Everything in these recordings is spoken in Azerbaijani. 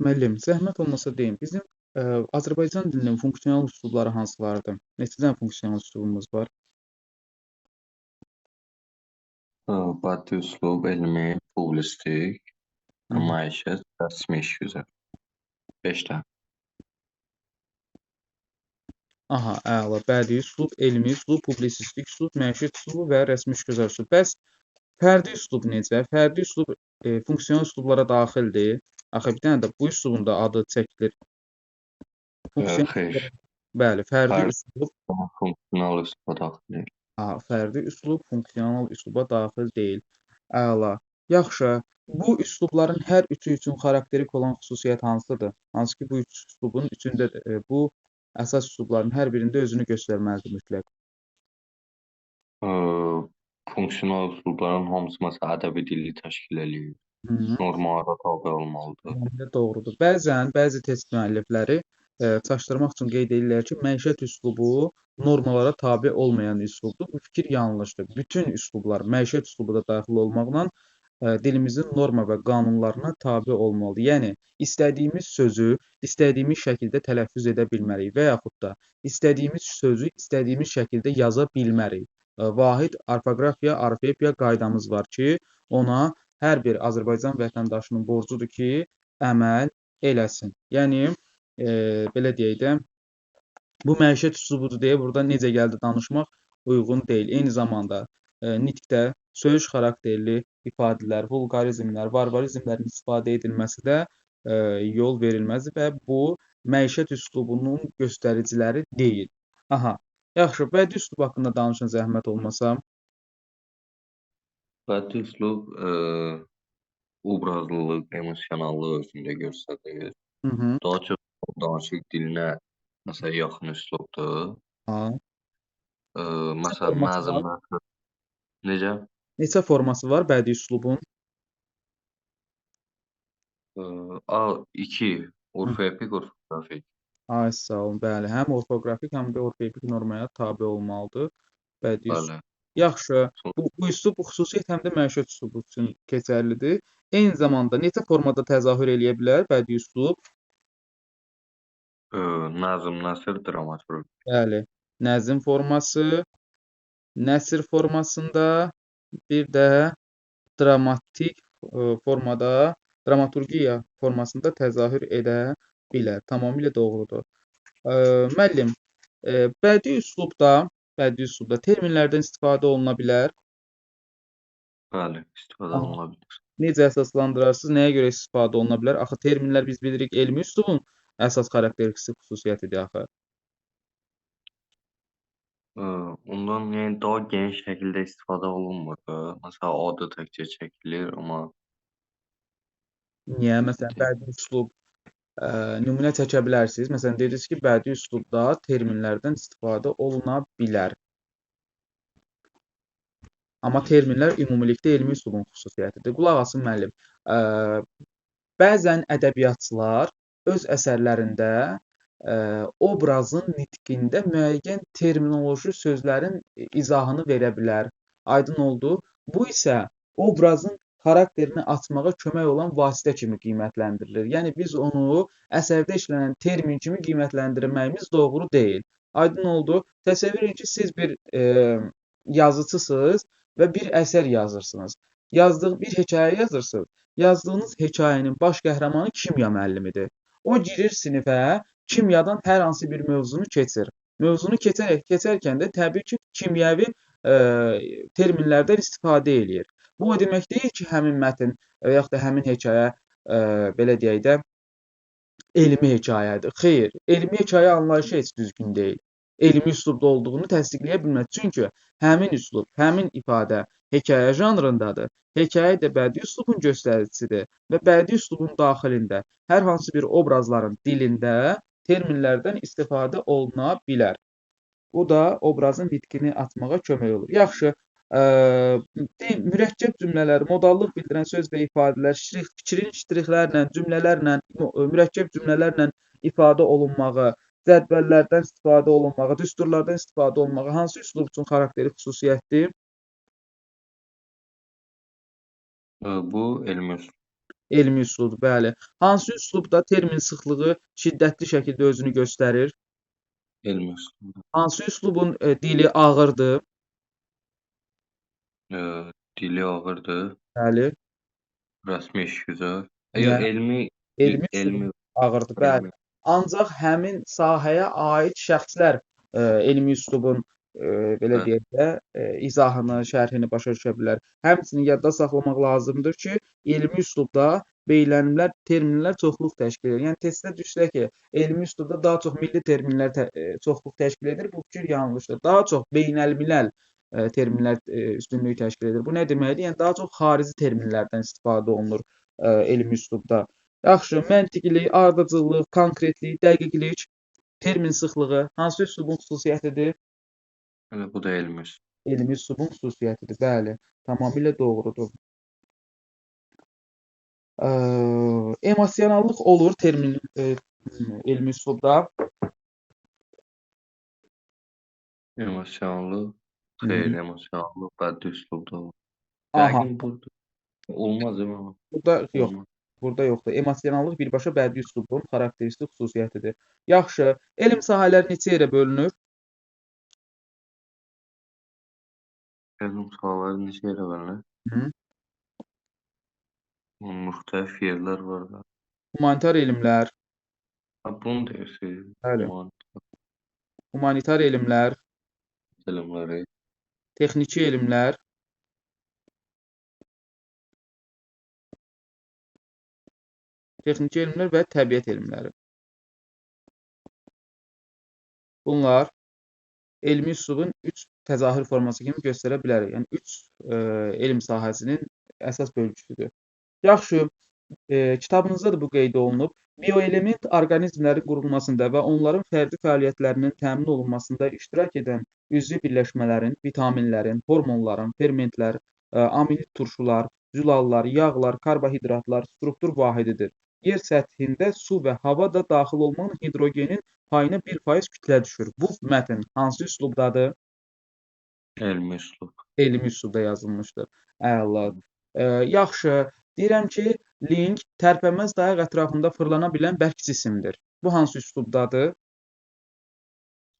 Müəllim, zəhmət olmasa deyin, bizim Azərbaycan dilinin funksional üslubları hansılardır? Neçə dənə funksional üslubumuz var? Bədii üslub, elmi, publisistik, Hı -hı. məişət, rəsmi işgüzar. 5 dənə. Aha, əla. Bədii üslub, elmi üslub, publisistik üslub, məişət üslubu və rəsmi işgüzar üslub. Bəs fərdi üslub necə? Fərdi üslub funksional üslublara daxildir. Axı bir dənə də bu üslubun da adı çəkilir. Funksional Xeyr. Bəli, fərdi Fərdi üslub, funksional üsluba daxil deyil. ha, fərdi üslub funksional üsluba daxil deyil. Əla. Yaxşı. Bu üslubların hər üçü üçün xarakterik olan xüsusiyyət hansıdır? Hansı ki, bu üç üslubun üçündə də, bu əsas üslubların hər birində özünü göstərməlidir mütləq. Funksional üslubların hamısı məsələn ədəbi dili təşkil eləyir. Hı -hı. Normalara tabe olmalıdır. Tamamilə doğrudur. Bəzən bəzi test müəllifləri çaşdırmaq üçün qeyd edirlər ki, məişət üslubu normalara tabe olmayan üslubdur. Bu fikir yanlışdır. Bütün üslublar, məişət üslubu da daxil olmaqla dilimizin norma və qanunlarına tabe olmalıdır. Yəni istədiyimiz sözü istədiyimiz şəkildə tələffüz edə bilməliyik və yaxud da istədiyimiz sözü istədiyimiz şəkildə yaza bilmərik. Vahid orfoqrafiya, orfoepiya qaydamız var ki, ona hər bir Azərbaycan vətəndaşının borcudur ki, əməl eləsin. Yəni belə deyək də, bu məişət üslubudur deyə burada necə gəldi danışmaq uyğun deyil. Eyni zamanda nitqdə söyüş xarakterli ifadələr, vulqarizmlər, varvarizmlərin istifadə edilməsi də yol verilməz və bu məişət üslubunun göstəriciləri deyil. Aha, yaxşı, bədii üslub haqqında danışın zəhmət olmasa. Bədii üslub obrazlılıq, emosionallıq özündə göstərir. Hı -hı. Daha çox danışıq dilinə məsələn yaxın üslubdur. Ha. Neçə Məsələn forması nəzm, var? nəsr necə? Neçə forması var bədii üslubun? A2 Hı. orfoepik, orfoqrafik. Ay sağ olun. Bəli, həm orfoqrafik, həm də orfoepik normaya tabe olmalıdır bədii üslub. Bəli. Yaxşı, bu üslub, bu xüsusiyyət həm də məişət üslubu üçün keçərlidir. Eyni zamanda neçə formada təzahür eləyə bilər bədii üslub? Nəzm, nəsr, dramaturq. Bəli, nəzm forması, nəsr formasında, bir də dramatik formada, dramaturgiya formasında təzahür edə bilər. Tamamilə doğrudur. Müəllim, bədii üslubda, terminlərdən istifadə oluna bilər. Bəli, istifadə Aha. oluna bilər. Necə əsaslandırarsınız? Nəyə görə istifadə oluna bilər? Axı terminlər biz bilirik elmi üslubun əsas xarakteristik xüsusiyyətidir axı. Ondan yəni daha geniş şəkildə istifadə olunmur da. Məsələn, adı təkcə çəkilir, amma Niyə? Məsələn, bədii üslub nümunə çəkə bilərsiniz. Məsələn, dediniz ki, bədii üslubda terminlərdən istifadə oluna bilər. Amma terminlər ümumilikdə elmi üslubun xüsusiyyətidir. Qulaq asın müəllim. Bəzən ədəbiyyatçılar öz əsərlərində obrazın nitqində müəyyən terminoloji sözlərin izahını verə bilər. Aydın oldu. Bu isə obrazın xarakterini açmağa kömək olan vasitə kimi qiymətləndirilir. Yəni biz onu əsərdə işlənən termin kimi qiymətləndirməyimiz doğru deyil. Aydın oldu. Təsəvvür edin ki, siz bir yazıçısınız və bir əsər yazırsınız. Yazdığı bir hekayə yazırsınız. Yazdığınız hekayənin baş qəhrəmanı kimya müəllimidir. O girir sinifə, kimyadan hər hansı bir mövzunu keçir. Mövzunu keçərkən də təbii ki, kimyəvi terminlərdən istifadə eləyir. Bu o demək deyil ki, həmin mətn və yaxud da həmin hekayə belə deyək də elmi hekayədir. Xeyr, elmi hekayə anlayışı heç düzgün deyil. Elmi üslubda olduğunu təsdiqləyə bilməz. Çünki həmin üslub, həmin ifadə hekayə janrındadır. Hekayə də bədii üslubun göstəricisidir və bədii üslubun daxilində hər hansı bir obrazların dilində terminlərdən istifadə oluna bilər. Bu da obrazın nitqini açmağa kömək olur. Yaxşı, mürəkkəb cümlələr, modallıq bildirən söz və ifadələr, şirin ştrixlərlə, cümlələrlə, mürəkkəb cümlələrlə ifadə olunmağı, cədvəllərdən istifadə olunmağı, düsturlardan istifadə olunmağı hansı üslub üçün xarakterik xüsusiyyətdir? Bu elmi üslub. Elmi üslubdur, bəli. Hansı üslubda termin sıxlığı şiddətli şəkildə özünü göstərir? Elmi üslubda. Hansı üslubun dili ağırdır? Dili ağırdır. Bəli. Rəsmi işgüzar. Niyə? Yox, elmi Elmi üslubun elmi ağırdır, bəli. elmi. Ancaq həmin sahəyə aid şəxslər elmi üslubun belə Bəli. deyək də, izahını, şərhini başa düşə bilər. Həmçinin yadda saxlamaq lazımdır ki, elmi üslubda beynəlmiləl terminlər çoxluq təşkil edir. Yəni testdə düşsə ki, elmi üslubda daha çox milli terminlər çoxluq təşkil edir, bu fikir yanlışdır. Daha çox beynəlmiləl terminlər üstünlük təşkil edir. Bu nə deməkdir? Yəni daha çox xarici terminlərdən istifadə olunur elmi üslubda. Yaxşı, məntiqilik, ardıcıllıq, konkretlik, dəqiqlik, termin sıxlığı hansı üslubun xüsusiyyətidir? Elə bu da elmi üslub. Elmi üslubun xüsusiyyətidir, bəli, tamamilə doğrudur. Emosionallıq olur termin elmi üslubda. Emosionallıq, xeyr, emosionallıq bədii üslubda olur. Aha. Yəqin burada olmaz ama. Burada yox. Olmaz. Burada yoxdur. Emosionallıq birbaşa bədii üslubun xarakteristik xüsusiyyətidir. Yaxşı, elm sahələri neçə yerə bölünür? Elm sahələri neçə yerə bölünür? Müxtəlif yerlər var da. Humanitar elmlər. Ha, bunu deyirsiniz. Bəli. Humanitar elmlər. Elmləri. Texniki elmlər. Texniki elmlər və təbiət elmləri. Bunlar elmi üslubun 3 təzahür forması kimi göstərə bilərik. Yəni 3 elm sahəsinin əsas bölgüsüdür. Yaxşı, kitabınızda da bu qeyd olunub. Bioelement orqanizmlərin qurulmasında və onların fərdi fəaliyyətlərinin təmin olunmasında iştirak edən üzvü birləşmələrin, vitaminlərin, hormonların, fermentlər, aminit turşular, zülallar, yağlar, karbohidratlar struktur vahididir. Yer səthində su və hava da daxil olmaqla hidrogenin payına 1% kütlə düşür. Bu mətn hansı üslubdadır? Elmi üslub. Elmi üslubda yazılmışdır. Əla. Yaxşı, deyirəm ki, link tərpənməz dayaq ətrafında fırlana bilən bərk cisimdir. Bu hansı üslubdadır?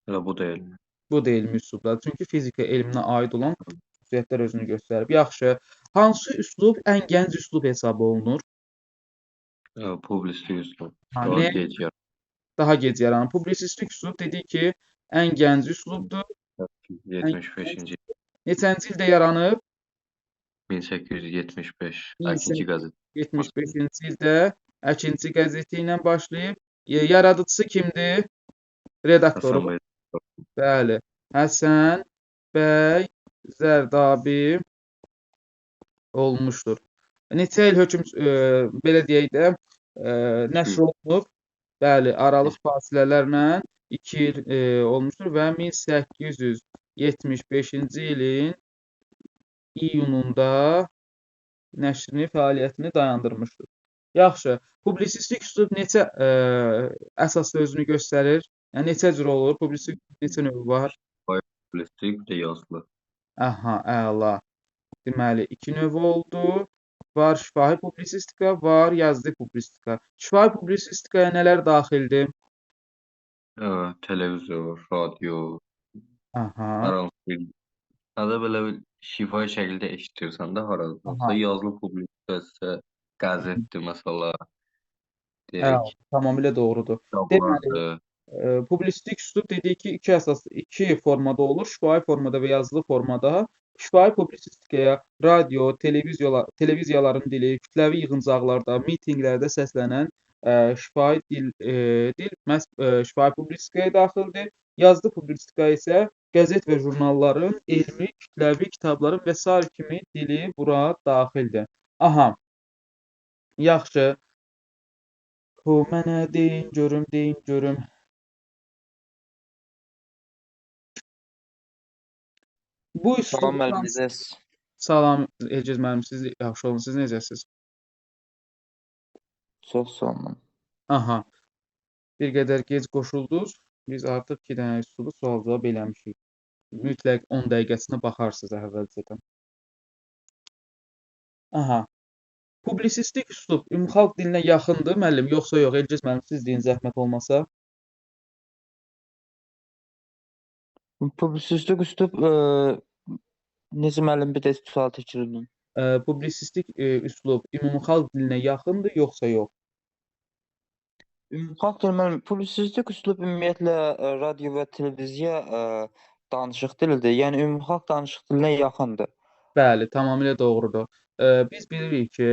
Elə bu da elmi. Bu da elmi üslubdadır. Çünki fizika elminə aid olan xüsusiyyətlər özünü göstərib. Yaxşı, hansı üslub ən gənc üslub hesab olunur? Publisistik üslub. Ha, Daha nə? gec yaranır. Daha gec yaranır. Publisistik üslub dedik ki, ən gənc üslubdur. 75-ci. Neçənci ildə yaranıb? 1875. Əkinçi qəzeti. 75-ci ildə Əkinçi qəzeti ilə başlayıb. Yaradıcısı kimdir? Redaktoru. Həsən bəy. Bəli. Həsən bəy Zərdabi olmuşdur. Neçə il hökm, belə deyək də, nəşr olunub? Bəli, aralıq fasilələrlə 2 il olmuşdur və 1875-ci ilin iyununda nəşrini, fəaliyyətini dayandırmışdır. Yaxşı, publisistik üslub neçə əsasda özünü göstərir? Yəni, neçə cür olur? Publisistik neçə növü var? Publisistik, bir də yazılı. Aha, əla. Deməli, 2 növ oldu. Var şifahi publisistika, var yazılı publisistika. Şifahi publisistikaya nələr daxildir? Televizor, radio, Aha. hər hansı bir Hədə belə bir şifahi şəkildə eşidirsən də haradasa. Aha. Yazılı publisistikası, qəzetdir məsələ. Hə, Deyək. tamamilə doğrudur. Deməli, Kitablardır. publisistik üslub dedik ki, iki əsas, iki formada olur. Şifahi formada və yazılı formada. Şifahi publisistikaya radio, televiziyaların dili, kütləvi yığıncaqlarda, mitinqlərdə səslənən şifahi dil məhz şifahi publisistikaya daxildir. Yazılı publisistika isə qəzet və jurnalların, elmi, kütləvi kitabların və sair kimi dili bura daxildir. Aha. Yaxşı. Mənə deyin görüm, deyin görüm. Bu üslub Salam müəllim, necəsiz? Salam Elgiz müəllim, siz yaxşı olun, siz necəsiz? Çox sağ olun. Aha. Bir qədər gec qoşuldunuz. Biz artıq 2 dənə üslubu sual-cavab eləmişik. Mütləq 10 dəqiqəsinə baxarsınız əvvəlcədən. Aha. Publisistik üslub ümumxalq dilinə yaxındır, müəllim, yoxsa yox? Elgiz müəllim, siz deyin zəhmət olmasa. Publisistik üslub necə müəllim bir də sual təkrar edin. Publisistik üslub ümumxalq dilinə yaxındır, yoxsa yox? Ümumxalq dili müəllim, publisistik üslub ümumiyyətlə radio və televiziya danışıq dilidir. Yəni ümumxalq danışıq dilinə yaxındır. Bəli, tamamilə doğrudur. Biz bilirik ki,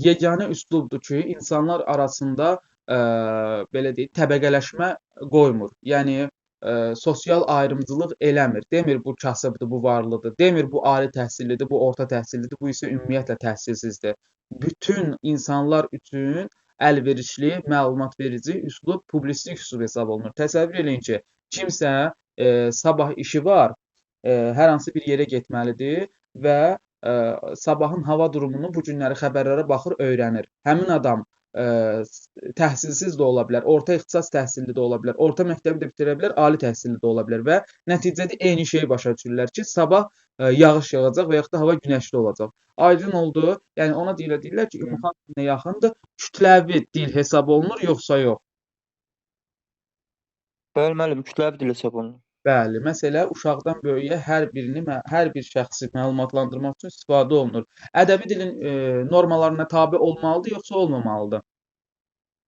yeganə üslubdur ki, insanlar arasında belə deyək, təbəqələşmə qoymur. Yəni sosial ayrımcılıq eləmir. Demir bu kasıbdır, bu varlıdır. Demir bu ali təhsillidir, bu orta təhsillidir, bu isə ümumiyyətlə təhsilsizdir. Bütün insanlar üçün əlverişli, məlumat verici üslub publisistik üslub hesab olunur. Təsəvvür eləyin ki, kimsə sabah işi var, hər hansı bir yerə getməlidir və sabahın hava durumunu bu günləri xəbərlərə baxır, öyrənir. Həmin adam təhsilsiz də ola bilər, orta ixtisas təhsilli də ola bilər, orta məktəbi də bitirə bilər, ali təhsilli də ola bilər və nəticədə eyni şeyi başa düşürlər ki, sabah yağış yağacaq və yaxud da hava günəşli olacaq. Aydın oldu? Yəni ona deyirlər ki, ümumxalq dilinə yaxındır. Kütləvi dil hesab olunur, yoxsa yox? Bəli müəllim, kütləvi dil hesab olunur. Bəli, məsələ uşaqdan böyüyə hər birini, hər bir şəxsi məlumatlandırmaq üçün istifadə olunur. Ədəbi dilin normalarına tabe olmalıdır, yoxsa olmamalıdır?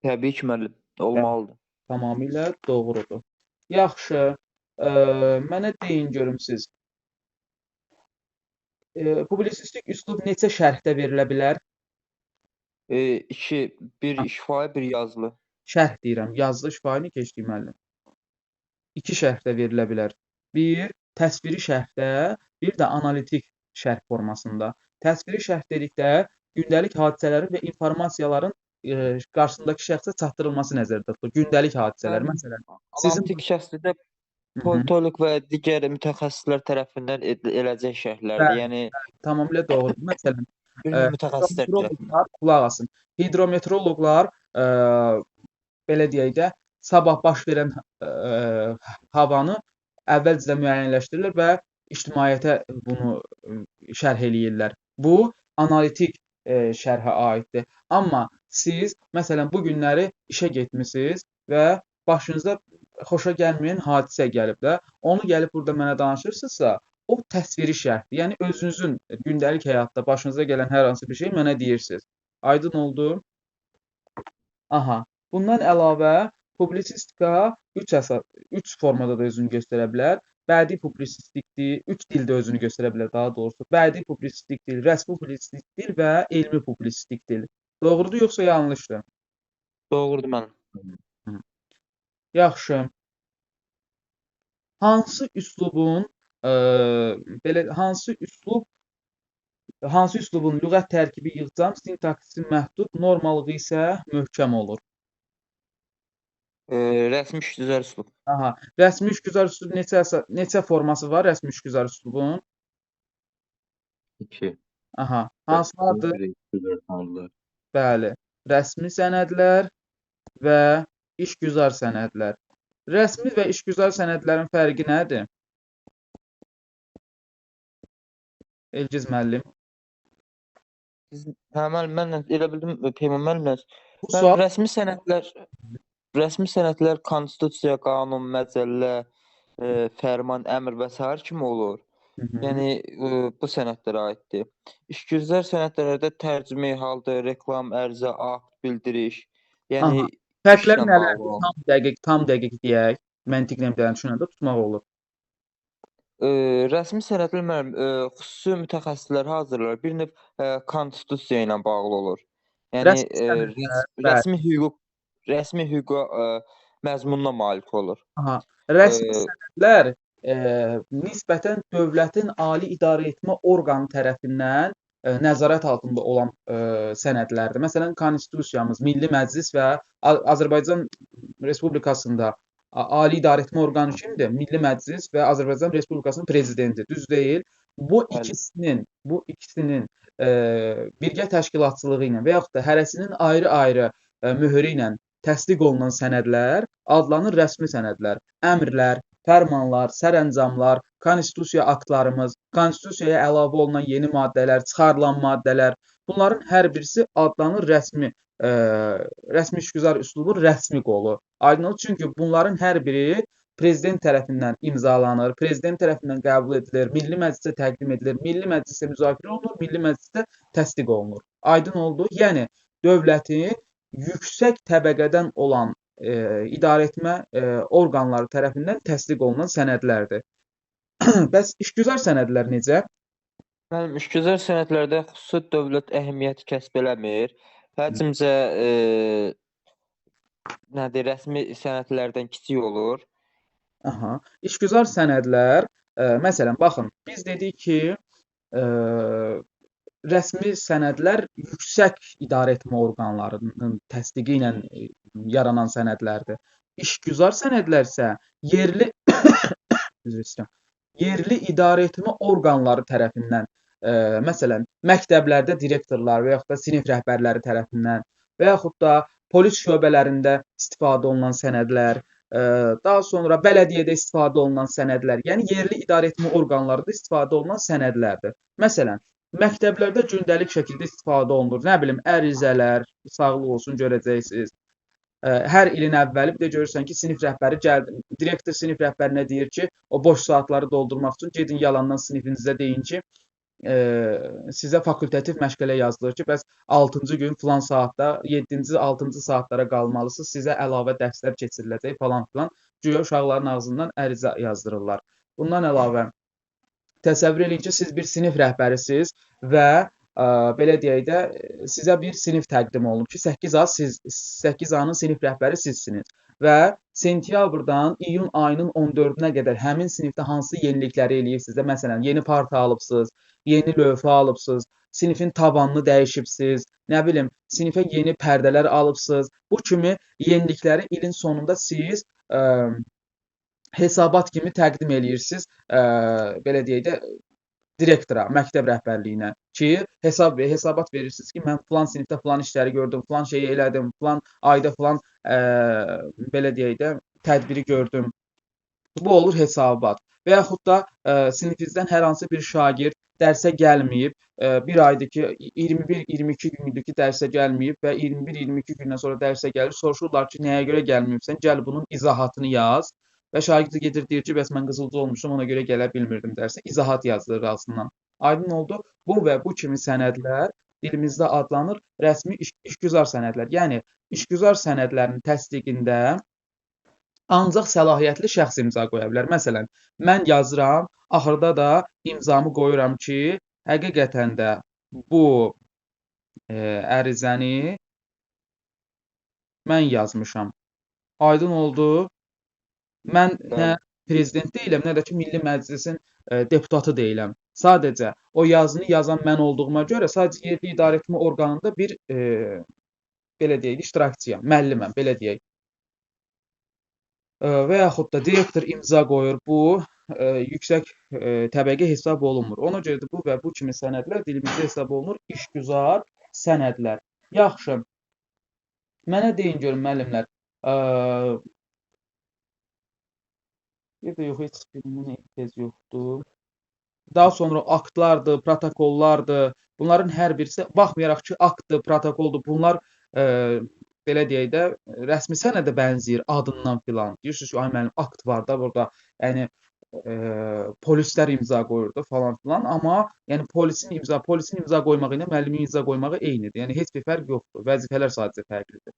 Təbii ki, müəllim, olmalıdır. Tamamilə doğrudur. Yaxşı, mənə deyin görüm siz. Publisistik üslub neçə şərhdə verilə bilər? İki, bir şifahi, bir yazılı. Şərh deyirəm, yazılı şifahini keçdik müəllim. İki şərhdə verilə bilər. Bir, təsviri şərhdə, bir də analitik şərh formasında. Təsviri şərh dedikdə gündəlik hadisələrin və informasiyaların qarşısındakı şəxsə çatdırılması nəzərdə tutulur. Gündəlik hadisələr, məsələn, sizin Analitik şərhdə də politoloq və digər mütəxəssislər tərəfindən ediləcək şərhlərdir. Bəli, Yəni tamamilə doğrudur. Məsələn, mütəxəssislər tərəfindən. Qulaq asın. Hidrometeoroloqlar belə deyək də, sabah baş verən havanı əvvəlcədən müəyyənləşdirirlər və ictimaiyyətə bunu şərh eləyirlər. Bu, analitik şərhə aiddir. Amma siz, məsələn, bu günləri işə getmisiniz və başınıza xoşa gəlməyən hadisə gəlib də, onu gəlib burada mənə danışırsınızsa, o təsviri şərhdir. Yəni, özünüzün gündəlik həyatda başınıza gələn hər hansı bir şey mənə deyirsiniz. Aydın oldu? Aha, bundan əlavə, publisistika üç formada da özünü göstərə bilər. Bədii publisistikdir, üç dildə özünü göstərə bilər daha doğrusu. Bədii publisistik dil, rəsmi publisistik dil və elmi publisistik dil. Doğrudur yoxsa yanlışdır? Doğrudur mənim. Yaxşı. Hansı üslubun belə hansı üslub hansı üslubun lüğət tərkibi yığcam, sintaksisi məhdud, normalığı isə möhkəm olur? Rəsmi işgüzar üslub. Aha, rəsmi işgüzar üslub neçə forması var rəsmi işgüzar üslubun? 2. Aha, hansılardır? Rəsmi. Bəli, rəsmi sənədlər və işgüzar sənədlər. Rəsmi və işgüzar sənədlərin fərqi nədir? Elgiz müəllim. Hə, müəllim, mən elə bildim Peyman müəllimlə. Bu sual Rəsmi sənədlər konstitusiya, qanun, məcəllə, fərman, əmr və sair kimi olur. Hı -hı. Yəni bu sənədlərə aiddir. İşgüzar sənədlərdə tərcümeyi haldır, reklam, ərizə, akt, bildiriş. Yəni fərqlər nələrdir? Tam dəqiq deyək. Məntiqlə bir dənə düşünəndə tutmaq olur. Rəsmi sənədlər müəllim, xüsusi mütəxəssislər hazırlar. Bir növ konstitusiya ilə bağlı olur. Yəni rəsmi hüquq məzmununa malik olur. Aha. Rəsmi sənədlər nisbətən dövlətin ali idarə etmə orqanı tərəfindən nəzarət altında olan sənədlərdir. Məsələn, Konstitusiyamız, Milli Məclis və Azərbaycan Respublikasında ali idarə etmə orqanı kimdir? Milli Məclis və Azərbaycan Respublikasının prezidenti. Düz deyil. Bu ikisinin birgə təşkilatçılığı ilə və yaxud da hərəsinin ayrı-ayrı möhürü ilə təsdiq olunan sənədlər adlanır rəsmi sənədlər. Əmrlər, fərmanlar, sərəncamlar, konstitusiya aktlarımız, konstitusiyaya əlavə olunan yeni maddələr, çıxarılan maddələr, bunların hər birisi adlanır rəsmi rəsmi işgüzar üslubun rəsmi qolu. Aydın oldu? Çünki bunların hər biri prezident tərəfindən imzalanır, prezident tərəfindən qəbul edilir, Milli Məclisə təqdim edilir, Milli Məclisdə müzakirə olunur, Milli Məclisdə təsdiq olunur. Aydın oldu? Yəni dövlətin yüksək təbəqədən olan idarəetmə orqanları tərəfindən təsdiq olunan sənədlərdir. Bəs işgüzar sənədlər necə? Müəllim, işgüzar sənədlərdə xüsusi dövlət əhəmiyyəti kəsb eləmir. Həcmcə nədir, rəsmi sənədlərdən kiçik olur. Aha. İşgüzar sənədlər, məsələn, baxın, biz dedik ki, rəsmi sənədlər yüksək idarəetmə orqanlarının təsdiqi ilə yaranan sənədlərdir. İşgüzar sənədlər isə yerli üzr istəyirəm, yerli idarəetmə orqanları tərəfindən, məsələn, məktəblərdə direktorlar və yaxud da sinif rəhbərləri tərəfindən və yaxud da polis şöbələrində istifadə olunan sənədlər, daha sonra bələdiyyədə istifadə olunan sənədlər, yəni yerli idarəetmə orqanlarında istifadə olunan sənədlərdir. Məsələn, məktəblərdə gündəlik şəkildə istifadə olunur. Nə bilim, ərizələr, sağlıq olsun görəcəksiniz. Hər ilin əvvəli bir də görürsən ki, sinif rəhbəri gəldi, direktor sinif rəhbərinə deyir ki, o boş saatları doldurmaq üçün gedin yalandan sinifinizə deyin ki, sizə fakultativ məşğələ yazılır ki, bəs 6-cı gün filan saatda, 7-ci, 6-cı saatlara qalmalısınız, sizə əlavə dərslər keçiriləcək falan filan. Güya uşaqların ağzından ərizə yazdırırlar. Bundan əlavə, təsəvvür eləyin ki, siz bir sinif rəhbərisiniz və belə deyək də, sizə bir sinif təqdim olunub ki, 8A siz, 8A-nın sinif rəhbəri sizsiniz və sentyabrdan iyun ayının 14-nə qədər həmin sinifdə hansı yenilikləri eləyibsiniz də, məsələn, yeni parta alıbsınız, yeni lövhə alıbsınız, sinifin tavanını dəyişibsiniz, nə bilim, sinifə yeni pərdələr alıbsınız. Bu kimi yenilikləri ilin sonunda siz hesabat kimi təqdim eləyirsiniz, belə deyək də, direktora, məktəb rəhbərliyinə ki, hesabat verirsiniz ki, mən filan sinifdə filan işləri gördüm, filan şeyi elədim, filan ayda filan belə deyək də, tədbiri gördüm. Bu olur hesabat. Və yaxud da sinifinizdən hər hansı bir şagird dərsə gəlməyib, bir aydır ki, 21-22 gündür ki, dərsə gəlməyib və 21-22 gündən sonra dərsə gəlir, soruşurlar ki, nəyə görə gəlməyibsən, gəl bunun izahatını yaz. Və şagird gedir, deyir ki, bəs mən qızılcı olmuşum, ona görə gələ bilmirdim dərsə. İzahat yazdırır altından. Aydın oldu. Bu və bu kimi sənədlər dilimizdə adlanır rəsmi işgüzar sənədlər. Yəni, işgüzar sənədlərin təsdiqində ancaq səlahiyyətli şəxs imza qoya bilər. Məsələn, mən yazıram, axırda da imzamı qoyuram ki, həqiqətən də bu ərizəni mən yazmışam. Aydın oldu. Mən nə prezident deyiləm, nə də ki, Milli Məclisin deputatı deyiləm. Sadəcə o yazını yazan mən olduğuma görə sadəcə yerli idarəetmə orqanında bir, belə deyək, iştirakçıyam, müəlliməm, belə deyək. Və yaxud da direktor imza qoyur, bu yüksək təbəqə hesab olunmur. Ona görə də bu və bu kimi sənədlər dilimizdə hesab olunur, işgüzar sənədlər. Yaxşı, mənə deyin görün müəllimlər, bir də yox, heç birinin tez yoxdur. Daha sonra aktlardır, protokollardır. Bunların hər birisi, baxmayaraq ki, aktdır, protokoldur, bunlar belə deyək də, rəsmi sənədə bənzəyir adından filan. Deyirsiniz ki, ay mənim akt var da burada, yəni polislər imza qoyurdu falan filan. Amma yəni polisin imza qoymağı ilə müəllimin imza qoymağı eynidir. Yəni heç bir fərq yoxdur. Vəzifələr sadəcə fərqlidir.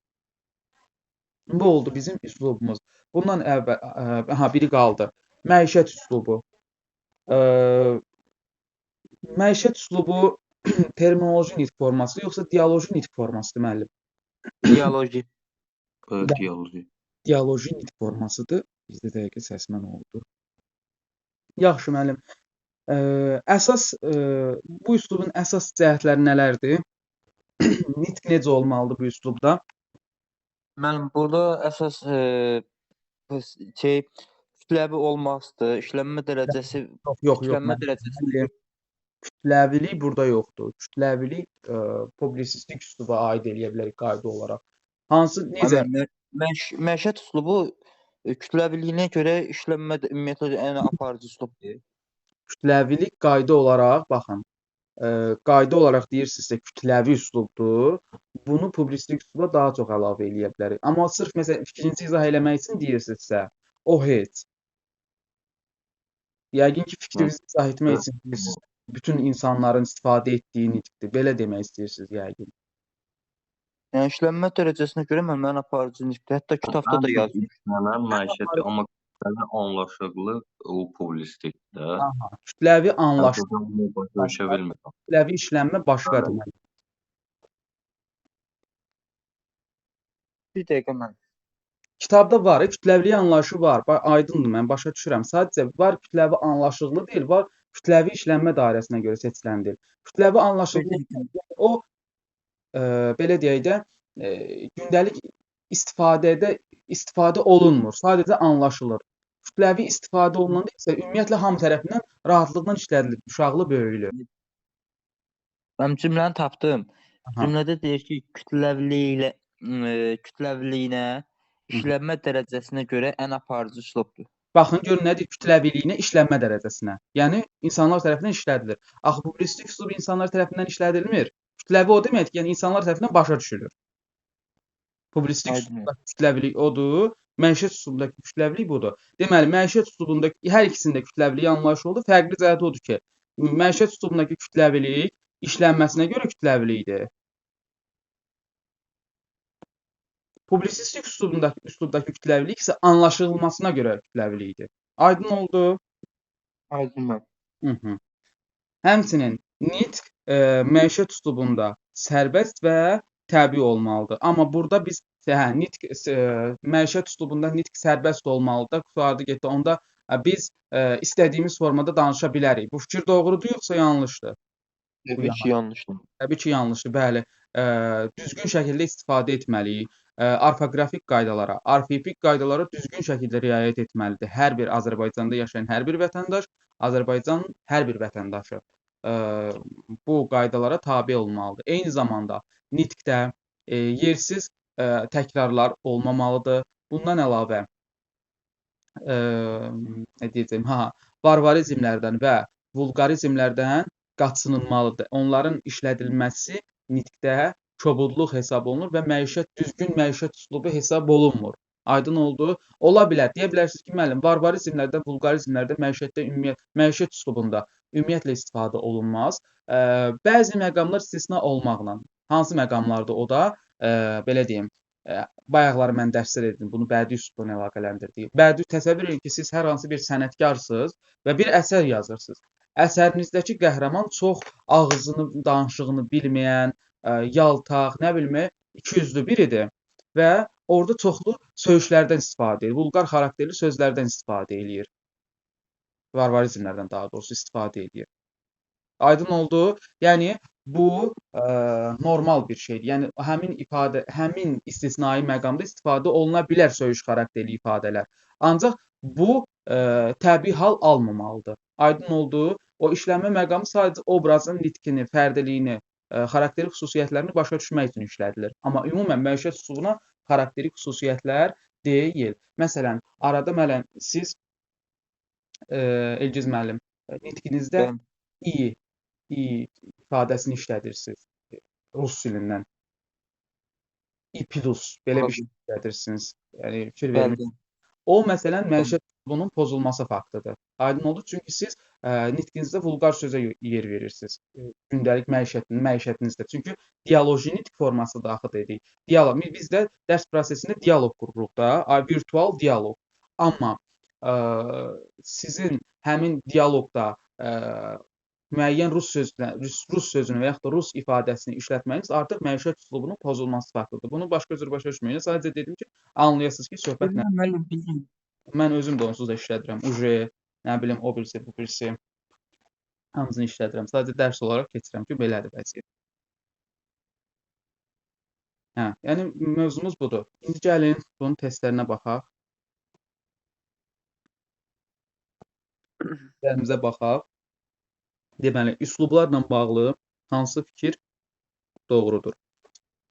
Bu oldu bizim üslubumuz. Bundan əvvəl, aha, biri qaldı. Məişət üslubu. Məişət üslubu terminoloji nitq formasıdır, yoxsa dialoji nitq formasıdır, müəllim? Dialoji. Dialoji. Dialoji nitq formasıdır. Bizdə dəqiqə səsmə nə oldu? Yaxşı, müəllim. Əsas, bu üslubun əsas cəhətləri nələrdir? Nitq necə olmalıdır bu üslubda? Müəllim, burada əsas kütləvi olmasıdır, işlənmə dərəcəsi. Yox, yox, kütləvilik burada yoxdur. Kütləvilik publisistik üsluba aid eləyə bilərik qayda olaraq. Hansı, necə? Məişət üslubu Kütləviliyinə görə işlənmə də ümumiyyətlə ən aparıcı üslubdur. Kütləvilik qayda olaraq, baxın, qayda olaraq deyirsinizsə kütləvi üslubdur. Bunu publisistik üsluba daha çox əlavə eləyə bilərik. Amma sırf məsələn fikrinizi izah eləmək üçün deyirsinizsə, o heç. Yəqin ki, fikrinizi izah etmək üçün deyirsiniz, bütün insanların istifadə etdiyi nitqdir. Belə demək istəyirsiniz yəqin. Yəni işlənmə dərəcəsinə görə mən aparıcı nitqdir. Hətta kitabda da yazılır. İşlənən məişət, amma kütləvi anlaşıqlıq o publisistikdir. Aha, kütləvi anlaşıq, Başa düşə bilmirəm. Kütləvi işlənmə başqadır. Mənim. Bir dəqiqə mən. Kitabda var, kütləviliyi anlayışı var. Bax, aydındır, mən başa düşürəm. Sadəcə var kütləvi anlaşıqlı deyil, var kütləvi işlənmə dairəsinə görə seçilən deyil. Kütləvi anlaşıqlı o belə deyək də, gündəlik istifadədə istifadə olunmur, sadəcə anlaşılır. Kütləvi istifadə olunanda isə ümumiyyətlə hamı tərəfindən rahatlıqla işlədilir, uşaqlı, böyüklü. Mən cümləni tapdım. Aha. Cümlədə deyir ki, kütləviliyinə işlənmə dərəcəsinə görə ən aparıcı üslubdur. Baxın, görün nə deyir? Kütləviliyinə, işlənmə dərəcəsinə. Yəni insanlar tərəfindən işlədilir. Axı publisistik üslub insanlar tərəfindən işlədilmir. Kütləvi o deməkdir ki, yəni insanlar tərəfindən başa düşülür. Publisistik üslubdakı kütləvilik odur, məişət üslubundakı kütləvilik budur. Deməli, məişət üslubunda hər ikisində kütləvilik anlayışı oldu. Fərqli cəhəti odur ki, məişət üslubundakı kütləvilik işlənməsinə görə kütləvilikdir. Publisistik üslubdakı kütləvilik isə anlaşılmasına görə kütləvilikdir. Aydın oldu? Aydın. Həmçinin nitq məişət üslubunda sərbəst və təbii olmalıdır. Amma burada biz nitq məişət üslubunda nitq sərbəst olmalıdır. Qurtardı getdi. Onda biz istədiyimiz formada danışa bilərik. Bu fikir doğrudur yoxsa yanlışdır? Təbii ki, yanlışdır. Təbii ki, yanlışdır. Bəli. Düzgün şəkildə istifadə etməliyik. Orfoqrafik qaydalara, arxetipik qaydalara düzgün şəkildə riayət etməlidir. Hər bir Azərbaycanda yaşayan hər bir vətəndaş, Azərbaycanın hər bir vətəndaşı bu qaydalara tabe olmalıdır. Eyni zamanda nitqdə yersiz təkrarlar olmamalıdır. Bundan əlavə nə deyəcəyim, varvarizmlərdən və vulqarizmlərdən qaçınılmalıdır. Onların işlədilməsi nitqdə kobudluq hesab olunur və məişət, düzgün məişət üslubu hesab olunmur. Aydın oldu. Ola bilər. Deyə bilərsiniz ki, müəllim, varvarizmlərdən, vulqarizmlərdən məişətdə ümumiyyət, məişət üslubunda ümumiyyətlə istifadə olunmaz. Bəzi məqamlar istisna olmaqla. Hansı məqamlardır o da? Belə deyim, bayaqları mən dərslər edim, bunu bədii üslubla əlaqələndirdik. Bədii, təsəvvür edin ki, siz hər hansı bir sənətkarsınız və bir əsər yazırsınız. Əsərinizdəki qəhrəman çox ağzını, danışığını bilməyən, yaltaq, nə bilim, ikiyüzlü biridir və orada çoxlu söyüşlərdən istifadə edir, vulqar xarakterli sözlərdən istifadə eləyir. Varvarizmlərdən daha doğrusu istifadə eləyir. Aydın oldu. Yəni bu normal bir şeydir. Yəni həmin ifadə, həmin istisnai məqamda istifadə oluna bilər söyüş xarakterli ifadələr. Ancaq bu təbii hal almamalıdır. Aydın oldu. O işlənmə məqamı sadəcə obrazın nitqini, fərdiliyini, xarakterik xüsusiyyətlərini başa düşmək üçün işlədilir. Amma ümumən məişət üslubuna xarakterik xüsusiyyətlər deyil. Məsələn, arada məsələn siz Elgiz müəllim, nitqinizdə i ifadəsini işlədirsiniz rus dilindən. I plus belə bir şey işlədirsiniz. Yəni fikir verin. O məsələn məişət üslubunun pozulması faktıdır. Aydın oldu. Çünki siz nitqinizdə vulqar sözə yer verirsiniz. Gündəlik məişətinizdə. Çünki dialoji nitq forması daxil dedik. Dialoq. Biz də dərs prosesində dialoq qururuq da, virtual dialoq. Amma sizin həmin dialoqda müəyyən rus sözünü və yaxud da rus ifadəsini işlətməyiniz artıq məişət üslubunun pozulması faktıdır. Bunu başqa cür başa düşməyin. Sadəcə dedim ki, anlayasınız ki, söhbət nə? Mən özüm də onsuz da işlədirəm. Uje, nə bilim, o birisi, bu birisi. Hamısını işlədirəm. Sadəcə dərs olaraq keçirəm ki, belədir vəziyyət. Hə, yəni mövzumuz budur. İndi gəlin bunun testlərinə baxaq. Testlərimizə baxaq. Deməli, üslublarla bağlı hansı fikir doğrudur?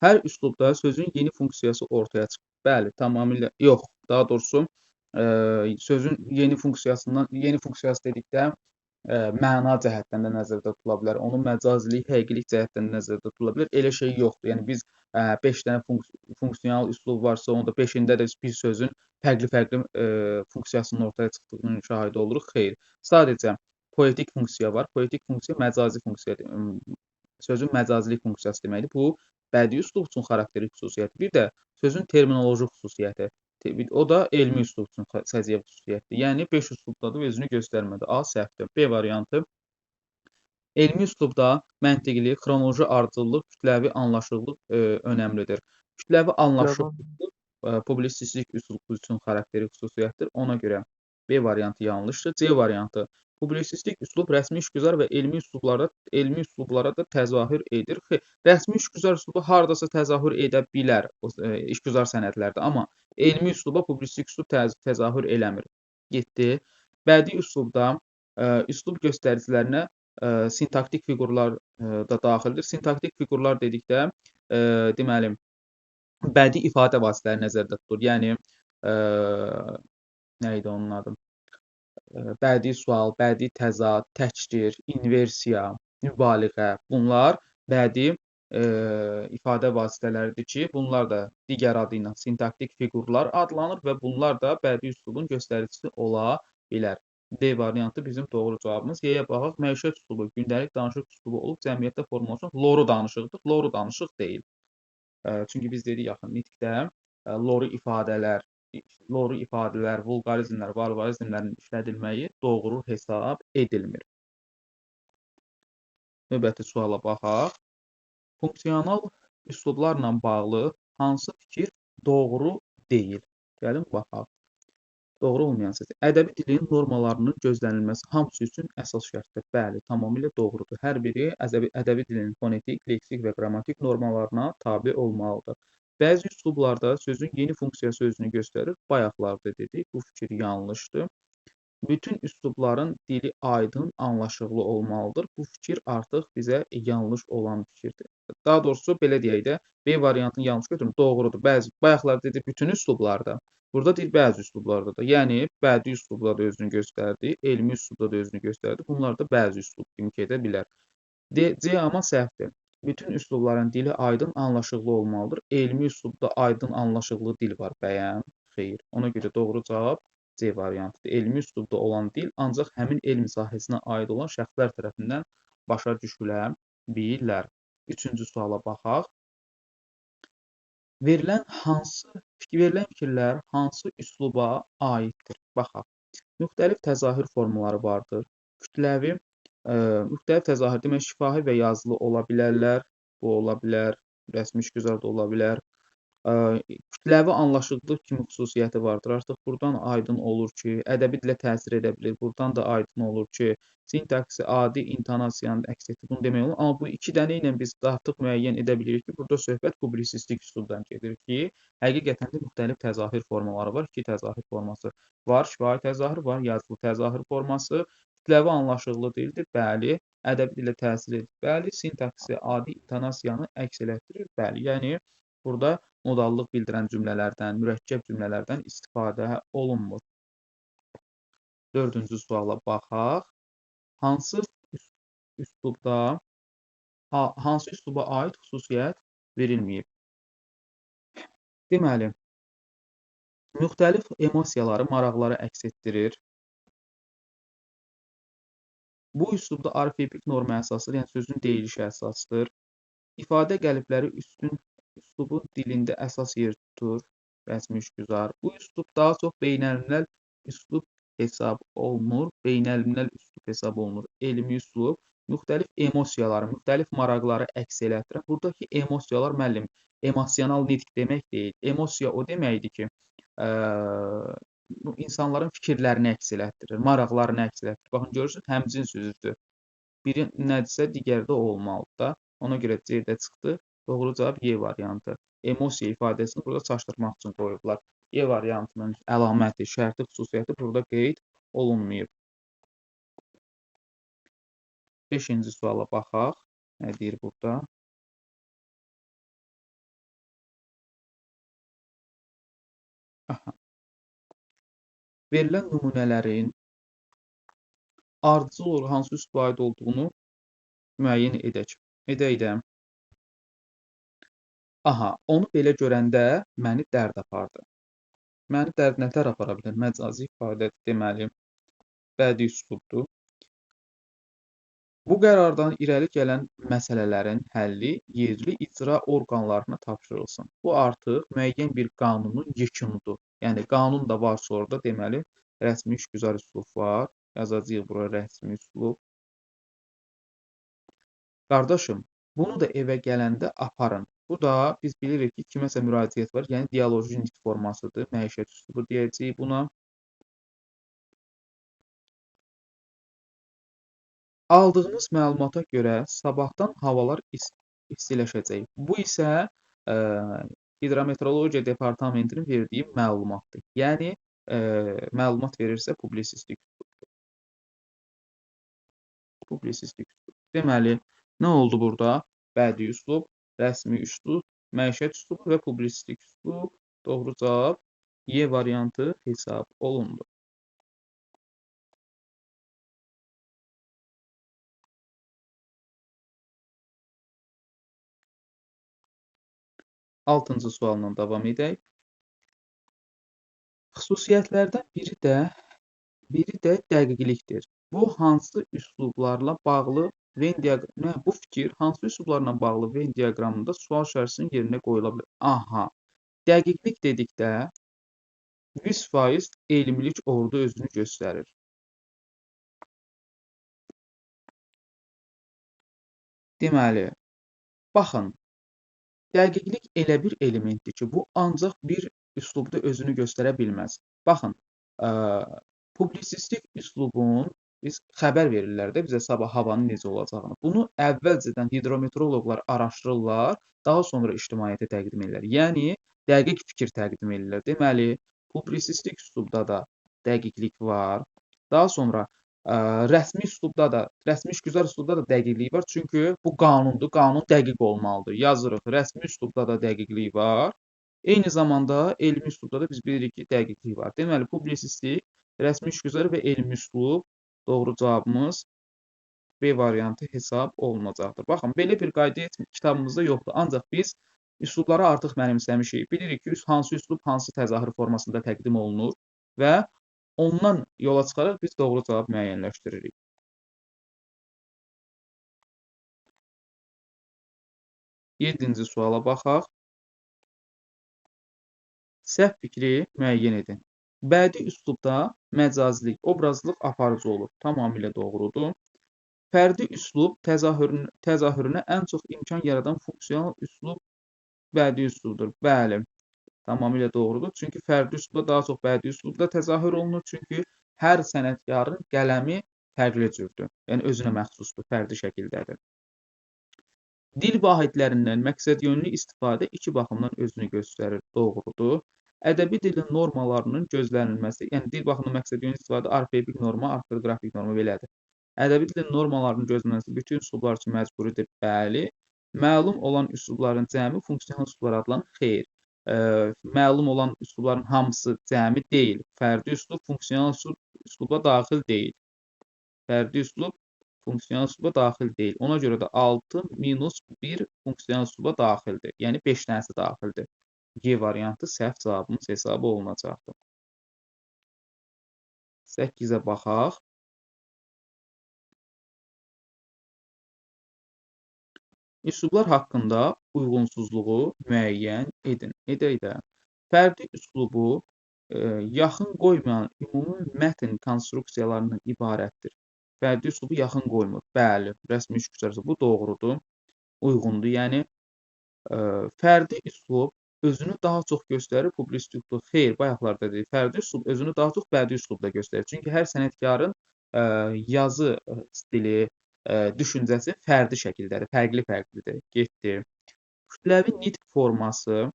Hər üslubda sözün yeni funksiyası ortaya çıxır. Bəli, tamamilə yox. Daha doğrusu, Sözün yeni funksiyasından, yeni funksiyası dedikdə məna cəhətdən də nəzərdə tutula bilər, onun məcazilik, həqiqilik cəhətdən də nəzərdə tutula bilər. Elə şey yoxdur. Yəni biz 5 dənə funksional üslub varsa, onda 5-ində də bir sözün fərqli-fərqli funksiyasının ortaya çıxdığının şahidi oluruq. Xeyr. Sadəcə poetik funksiya var. Poetik funksiya məcazi funksiyadır. Sözün məcazilik funksiyası deməkdir. Bu bədii üslub üçün xarakterik xüsusiyyəti. Bir də sözün terminoloji xüsusiyyəti. O da elmi üslub üçün səciyyəvi xüsusiyyətdir. Yəni 5 üslubda da özünü göstərmədi. A səhvdir. B variantı. Elmi üslubda məntiqlik, xronoloji ardıcıllıq, kütləvi anlaşıqlıq önəmlidir. Kütləvi anlaşıqlıq publisistik üslub üçün xarakterik xüsusiyyətdir. Ona görə B variantı yanlışdır. C variantı. Publisistik üslub rəsmi işgüzar və elmi üslublara da təzahür edir. Rəsmi işgüzar üslubu hardasa təzahür edə bilər işgüzar sənədlərdə, amma elmi üsluba publisistik üslub təzahür eləmir. Getdi. Bədii üslubda üslub göstəricilərinə sintaktik fiqurlar da daxildir. Sintaktik fiqurlar dedikdə, deməli, bədii ifadə vasitələri nəzərdə tutulur. Yəni, nə idi onun adı? Bədii sual, bədii təzad, təkdir, inversiya, mübaliğə, bunlar bədii ifadə vasitələridir ki, bunlar da digər adı ilə sintaktik fiqurlar adlanır və bunlar da bədii üslubun göstəricisi ola bilər. D variantı bizim doğru cavabımız. Y-yə baxaq, məişət üslubu, gündəlik danışıq üslubu olub, cəmiyyətdə formalaşan loru danışıqdır. Loru danışıq deyil. Çünki biz dedik yaxın nitqdə loru ifadələr, vulqarizmlər, varvarizmlərin işlədilməyi doğru hesab edilmir. Növbəti suala baxaq. Funksional üslublarla bağlı hansı fikir doğru deyil? Gəlin baxaq. Doğru olmayan söz. Ədəbi dilin normalarının gözlənilməsi hamısı üçün əsas şərtdir. Bəli, tamamilə doğrudur. Hər biri ədəbi dilin fonetik, leksik və qrammatik normalarına tabe olmalıdır. Bəzi üslublarda sözün yeni funksiyası özünü göstərir. Bayaqlarda dedik, bu fikir yanlışdır. Bütün üslubların dili aydın, anlaşıqlı olmalıdır. Bu fikir artıq bizə yanlış olan fikirdir. Daha doğrusu, belə deyək də, B variantını yanlış götürüm, doğrudur. Bəzi, bayaqlar dedi, bütün üslublarda. Burada deyir, bəzi üslublarda da. Yəni, bədii üslubda da özünü göstərdi, elmi üslubda da özünü göstərdi. Bunlar da bəzi üslub kimi gedə bilər. C amma səhvdir. Bütün üslubların dili aydın, anlaşıqlı olmalıdır. Elmi üslubda aydın, anlaşıqlı dil var bəyəm? Xeyr. Ona görə doğru cavab C variantıdır. Elmi üslubda olan dil ancaq həmin elm sahəsinə aid olan şəxslər tərəfindən başa düşülə bilər. Üçüncü suala baxaq. Verilən fikirlər hansı üsluba aiddir? Baxaq. Müxtəlif təzahür formaları vardır. Kütləvi, müxtəlif təzahür demək, şifahi və yazılı ola bilərlər. Bu ola bilər, rəsmi işgüzar da ola bilər. Kütləvi anlaşıqlıq kimi xüsusiyyəti vardır. Artıq buradan aydın olur ki, ədəbi dilə təsir edə bilir. Buradan da aydın olur ki, sintaksi adi intonasiyanın əks etdirir. Bunu demək olur. Amma bu iki dənə ilə biz artıq müəyyən edə bilirik ki, burada söhbət publisistik üslubdan gedir ki, həqiqətən də müxtəlif təzahür formaları var. İki təzahür forması var. Şifahi təzahür var, yazılı təzahür forması. Kütləvi anlaşıqlı dildir, bəli. Ədəbi dilə təsir edir, bəli. Sintaksi adi intonasiyanı əks elətdirir, bəli. Yəni, burada modallıq bildirən cümlələrdən, mürəkkəb cümlələrdən istifadə olunmur. Dördüncü suala baxaq. Hansı üsluba aid xüsusiyyət verilməyib? Deməli, müxtəlif emosiyaları, maraqları əks etdirir. Bu üslubda arxetipik norma əsasdır, yəni sözün deyilişi əsasdır. İfadə qəlibləri üstün üslubun dilində əsas yer tutur, rəsmi işgüzar. Bu üslub daha çox beynəlmiləl üslub hesab olunur. Beynəlmiləl üslub hesab olunur. Elmi üslub müxtəlif emosiyaları, müxtəlif maraqları əks elətdirən. Buradakı emosiyalar, müəllim, emosional nitq demək deyil. Emosiya o deməkdir ki, insanların fikirlərini əks elətdirir, maraqlarını əks elətdirir. Baxın, görürsünüz, həmcins üzvdür. Biri nədirsə, digəri də olmalıdır da. Ona görə C-də çıxdı. Doğru cavab Y variantı. Emosiya ifadəsini burada çaşdırmaq üçün qoyublar. Y variantının əlaməti, şərti, xüsusiyyəti burada qeyd olunmayıb. Beşinci suala baxaq. Nə deyir burada? Aha. Verilən nümunələrin ardıcıl olaraq hansı üsluba aid olduğunu müəyyən edək. Edək də. Aha, onu belə görəndə məni dərd apardı. Məni dərd nətər apara bilər? Məcazi ifadədir, deməli, bədii üslubdur. Bu qərardan irəli gələn məsələlərin həlli yerli icra orqanlarına tapşırılsın. Bu artıq müəyyən bir qanunun yekunudur. Yəni, qanun da varsa orada, deməli, rəsmi işgüzar üslub var. Yazacağıq bura rəsmi üslub. Qardaşım, bunu da evə gələndə aparın. Bu da biz bilirik ki, kiməsə müraciət var. Yəni, dialoji nitq formasıdır. Məişət üslubu deyəcəyik buna. Aldığımız məlumata görə sabahdan havalar istiləşəcək. Bu isə Hidrometeorologiya Departamentinin verdiyi məlumatdır. Yəni, məlumat verirsə publisistik üslubdur. Publisistik üslub. Deməli, nə oldu burada? Bədii üslub, rəsmi üslub, məişət üslubu və publisistik üslub. Doğru cavab Y variantı hesab olundu. Altıncı sualla davam edək. Xüsusiyyətlərdən biri də dəqiqlikdir. Bu hansı üslublarla bağlı Venn diaqramı, bu fikir hansı üslublarla bağlı Venn diaqramında sual şərtisinin yerinə qoyula bilər? Aha, dəqiqlik dedikdə 100% elmilik orada özünü göstərir. Deməli, baxın, dəqiqlik elə bir elementdir ki, bu ancaq bir üslubda özünü göstərə bilməz. Baxın, publisistik üslubun biz xəbər verirlər də bizə sabah havanın necə olacağını. Bunu əvvəlcədən hidrometeoroloqlar araşdırırlar, daha sonra ictimaiyyətə təqdim edirlər. Yəni, dəqiq fikir təqdim edirlər. Deməli, publisistik üslubda da dəqiqlik var. Daha sonra rəsmi üslubda da, rəsmi işgüzar üslubda da dəqiqlik var. Çünki bu qanundur, qanun dəqiq olmalıdır. Yazırıq, rəsmi üslubda da dəqiqlik var. Eyni zamanda elmi üslubda da biz bilirik ki, dəqiqlik var. Deməli, publisistik, rəsmi işgüzar və elmi üslub doğru cavabımız B variantı hesab olunacaqdır. Baxın, belə bir qayda kitabımızda yoxdur. Ancaq biz üslubları artıq mənimsəmişik. Bilirik ki, hansı üslub hansı təzahür formasında təqdim olunur və ondan yola çıxaraq biz doğru cavab müəyyənləşdiririk. Yeddinci suala baxaq. Səhv fikri müəyyən edin. Bədii üslubda məcazilik, obrazlıq aparıcı olur. Tamamilə doğrudur. Fərdi üslub təzahürünə ən çox imkan yaradan funksional üslub bədii üslubdur. Bəli, tamamilə doğrudur. Çünki fərdi üslubda daha çox bədii üslubda təzahür olunur. Çünki hər sənətkarın qələmi fərqli cürdür. Yəni, özünə məxsusdur, fərdi şəkildədir. Dil vahidlərindən məqsədyönlü istifadə iki baxımdan özünü göstərir. Doğrudur. Ədəbi dilin normalarının gözlənilməsi, yəni dil baxımından məqsədyönlü istifadə arxeopik norma, ortoqrafik norma belədir. Ədəbi dilin normalarının gözlənilməsi bütün üslublar üçün məcburidir. Bəli. Məlum olan üslubların cəmi funksional üslublar adlanır. Xeyr. Məlum olan üslubların hamısı cəmi deyil. Fərdi üslub funksional üsluba daxil deyil. Fərdi üslub funksional üsluba daxil deyil. Ona görə də 6 minus 1 funksional üsluba daxildir. Yəni 5 dənəsi daxildir. G variantı səhv cavabımız hesabı olunacaqdır. 8-ə baxaq. Üslublar haqqında uyğunsuzluğu müəyyən edin. Edək də. Fərdi üslubu yaxın qoymayan ümumi mətn konstruksiyalarından ibarətdir. Fərdi üslubu yaxın qoymur. Bəli, rəsmi işgüzar bu doğrudur. Uyğundur. Yəni, fərdi üslub özünü daha çox göstərir publisistik üslub. Xeyr, bayaqlarda dedik, fərdi üslub özünü daha çox bədii üslubda göstərir. Çünki hər sənətkarın yazı stili, düşüncəsi fərdi şəkildədir, fərqli-fərqlidir. Getdi. Kütləvi nitq forması,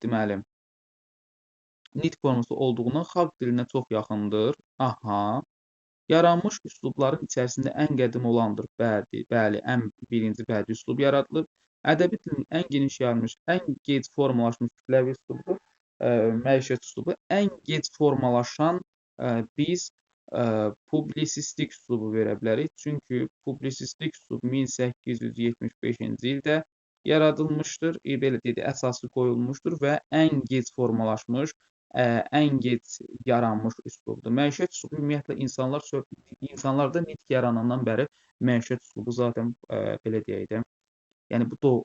deməli, nitq forması olduğundan xalq dilinə çox yaxındır. Aha. Yaranmış üslubların içərisində ən qədim olandır. Bəli, bəli, ən birinci bədii üslub yaradılıb. Ədəbi dilin ən geniş yayılmış, ən gec formalaşmış kütləvi üslubudur. Məişət üslubu. Ən gec formalaşan biz publisistik üslubu verə bilərik. Çünki publisistik üslub 1875-ci ildə yaradılmışdır. Belə deyək, əsası qoyulmuşdur və ən gec formalaşmış, ən gec yaranmış üslubdur. Məişət üslubu ümumiyyətlə insanlarda nitq yaranandan bəri məişət üslubu zaten belə deyək də. Yəni bu doğru.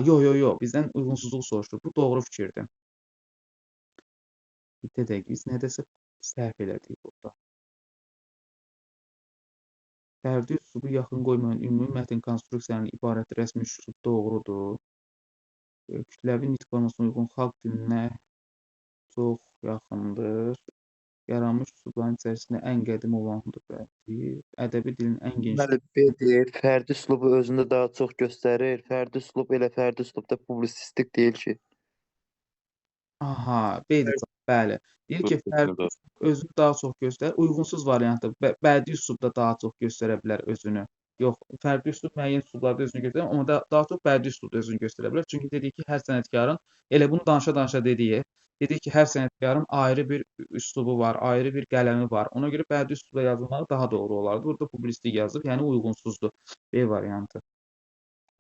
Yox, yox, yox, bizdən uyğunsuzluq soruşur. Bu doğru fikirdir. Bir dəqiqə, biz nədəsə səhv elədik burada. Fərdi üslubu yaxın qoymayan ümumi mətn konstruksiyalarından ibarət rəsmi üslub doğrudur. Kütləvi nitq formasına uyğun xalq dilinə çox yaxındır. Yaranmış üslubların içərisində ən qədim olanıdır bəlkə. Ədəbi dilin ən geniş. Bəli, B deyir. Fərdi üslubu özündə daha çox göstərir. Fərdi üslub elə fərdi üslubda publisistik deyil ki. Aha, B-dir. Bəli. Deyir ki, fərdi özünü daha çox göstərir. Uyğunsuz variantı bədii üslubda daha çox göstərə bilər özünü. Yox, fərdi üslub müəyyən üslublarda özünü göstərər, amma daha çox bədii üslubda özünü göstərə bilər. Çünki dedik ki, hər sənətkarın, elə bunu danışa-danışa dedik ki, hər sənətkarın ayrı bir üslubu var, ayrı bir qələmi var. Ona görə bədii üslubda yazılmağı daha doğru olardı. Burada publisistik yazıb, yəni uyğunsuzdur. B variantı.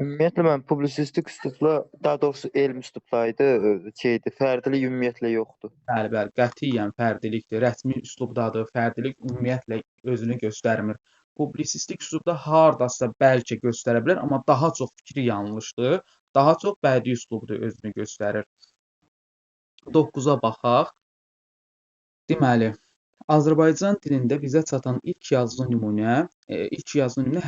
Ümumiyyətlə mən publisistik üslubla, daha doğrusu elm üslublaydı, şeydi, fərdilik ümumiyyətlə yoxdur. Bəli, bəli, qətiyyən fərdilikdir. Rəsmi üslubdadır. Fərdilik ümumiyyətlə özünü göstərmir. Publisistik üslubda hardasa bəlkə göstərə bilər, amma daha çox fikri yanlışdır. Daha çox bədii üslubda özünü göstərir. 9-a baxaq. Deməli, Azərbaycan dilində bizə çatan ilk yazılı nümunə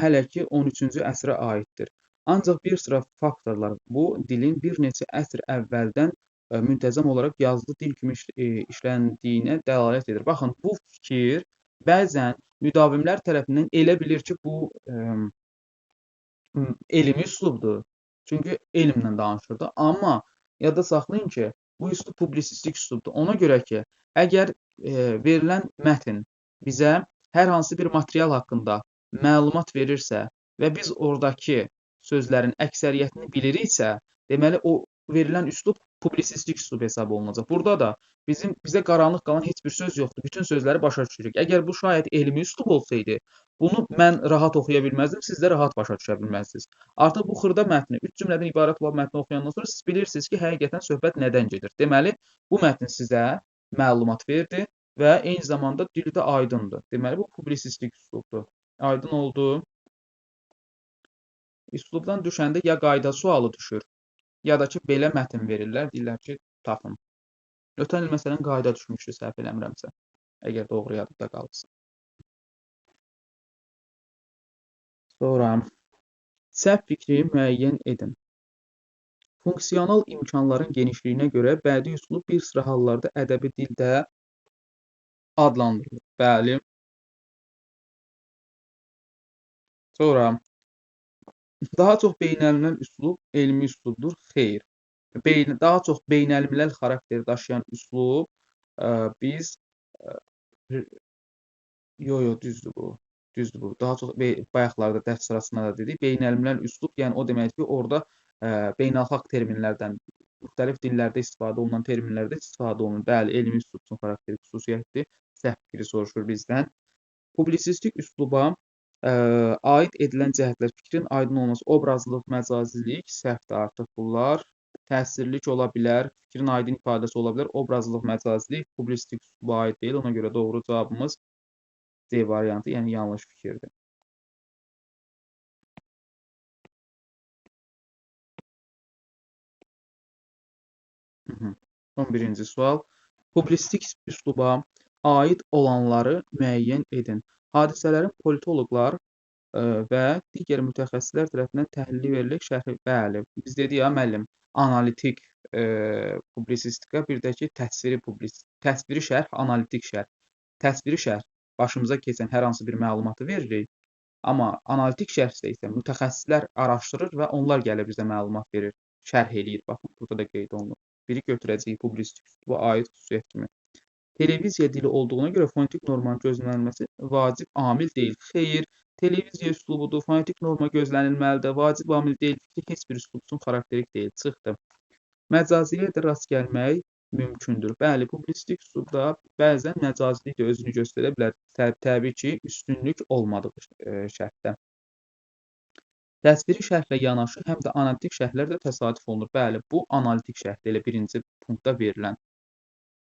hələ ki 13-cü əsrə aiddir. Ancaq bir sıra faktorlar bu dilin bir neçə əsr əvvəldən müntəzəm olaraq yazılı dil kimi işləndiyinə dəlalət edir. Baxın, bu fikir bəzən müdavimlər tərəfindən elə bilir ki, bu elmi üslubdur. Çünki elmlə danışırdı. Amma yadda saxlayın ki, bu üslub publisistik üslubdur. Ona görə ki, əgər verilən mətn bizə hər hansı bir material haqqında məlumat verirsə və biz oradakı sözlərin əksəriyyətini biliriksə, deməli o verilən üslub publisistik üslub hesab olunacaq. Burada da bizə qaranlıq qalan heç bir söz yoxdur. Bütün sözləri başa düşürük. Əgər bu şayət elmi üslub olsaydı, bunu mən rahat oxuya bilməzdim, siz də rahat başa düşə bilməzsiniz. Artıq bu xırda mətni, 3 cümlədən ibarət olan mətni oxuyandan sonra siz bilirsiniz ki, həqiqətən söhbət nədən gedir. Deməli, bu mətn sizə məlumat verdi və eyni zamanda dili də aydındır. Deməli, bu publisistik üslubdur. Aydın oldu. Üslubdan düşəndə ya qayda sualı düşür, ya da ki, belə mətn verirlər, deyirlər ki, tapın. Ötən il məsələn qayda düşmüşdü, səhv eləmirəmsə, əgər doğru yadımda qalıbsa. Sonra, səhv fikri müəyyən edin. Funksional imkanların genişliyinə görə bədii üslub bir sıra hallarda ədəbi dildə adlandırılır. Bəli. Sonra, daha çox beynəlmiləl üslub elmi üslubdur. Xeyr. Daha çox beynəlmiləl xarakter daşıyan üslub biz yo, yo, düzdür bu. Düzdür bu. Daha çox bayaqlarda dərs sırasında da dedik. Beynəlmiləl üslub, yəni o deməkdir ki, orada beynəlxalq terminlərdən, müxtəlif dillərdə istifadə olunan terminlərdə istifadə olunur. Bəli, elmi üslub üçün xarakterik xüsusiyyətdir. Səhv fikri soruşur bizdən. Publisistik üsluba aid edilən cəhətlər, fikrin aydın olması, obrazlılıq, məcazilik, səhvdir artıq bunlar. Təsirlilik ola bilər, fikrin aydın ifadəsi ola bilər, obrazlılıq, məcazilik, publisistik üsluba aid deyil. Ona görə doğru cavabımız D variantı, yəni yanlış fikirdir. 11-ci sual. Publisistik üsluba aid olanları müəyyən edin. Hadisələrin politoloqlar və digər mütəxəssislər tərəfindən təhlili verilir, şərhi. Bəli, biz dedik ya müəllim, analitik publisistika, bir də ki, təsviri şərh, analitik şərh. Təsviri şərh başımıza keçən hər hansı bir məlumatı veririk, amma analitik şərhdə isə mütəxəssislər araşdırır və onlar gəlir bizə məlumat verir, şərh eləyir. Baxın, burada da qeyd olunur. Biri götürəcəyik publisistik üsluba aid xüsusiyyət kimi. Televiziya dili olduğuna görə fonetik normanın gözlənilməsi vacib amil deyil. Xeyr, televiziya üslubudur, fonetik norma gözlənilməlidir, vacib amil deyil, fikri heç bir üslub üçün xarakterik deyil. Çıxdı. Məcaziliyə də rast gəlmək mümkündür. Bəli, publisistik üslubda bəzən məcazilik də özünü göstərə bilər. Təbii ki, üstünlük olmadığı şərtdə. Təsviri şərhlə yanaşı həm də analitik şərhlər də təsadüf olunur. Bəli, bu analitik şərhdir, elə birinci punktda verilən.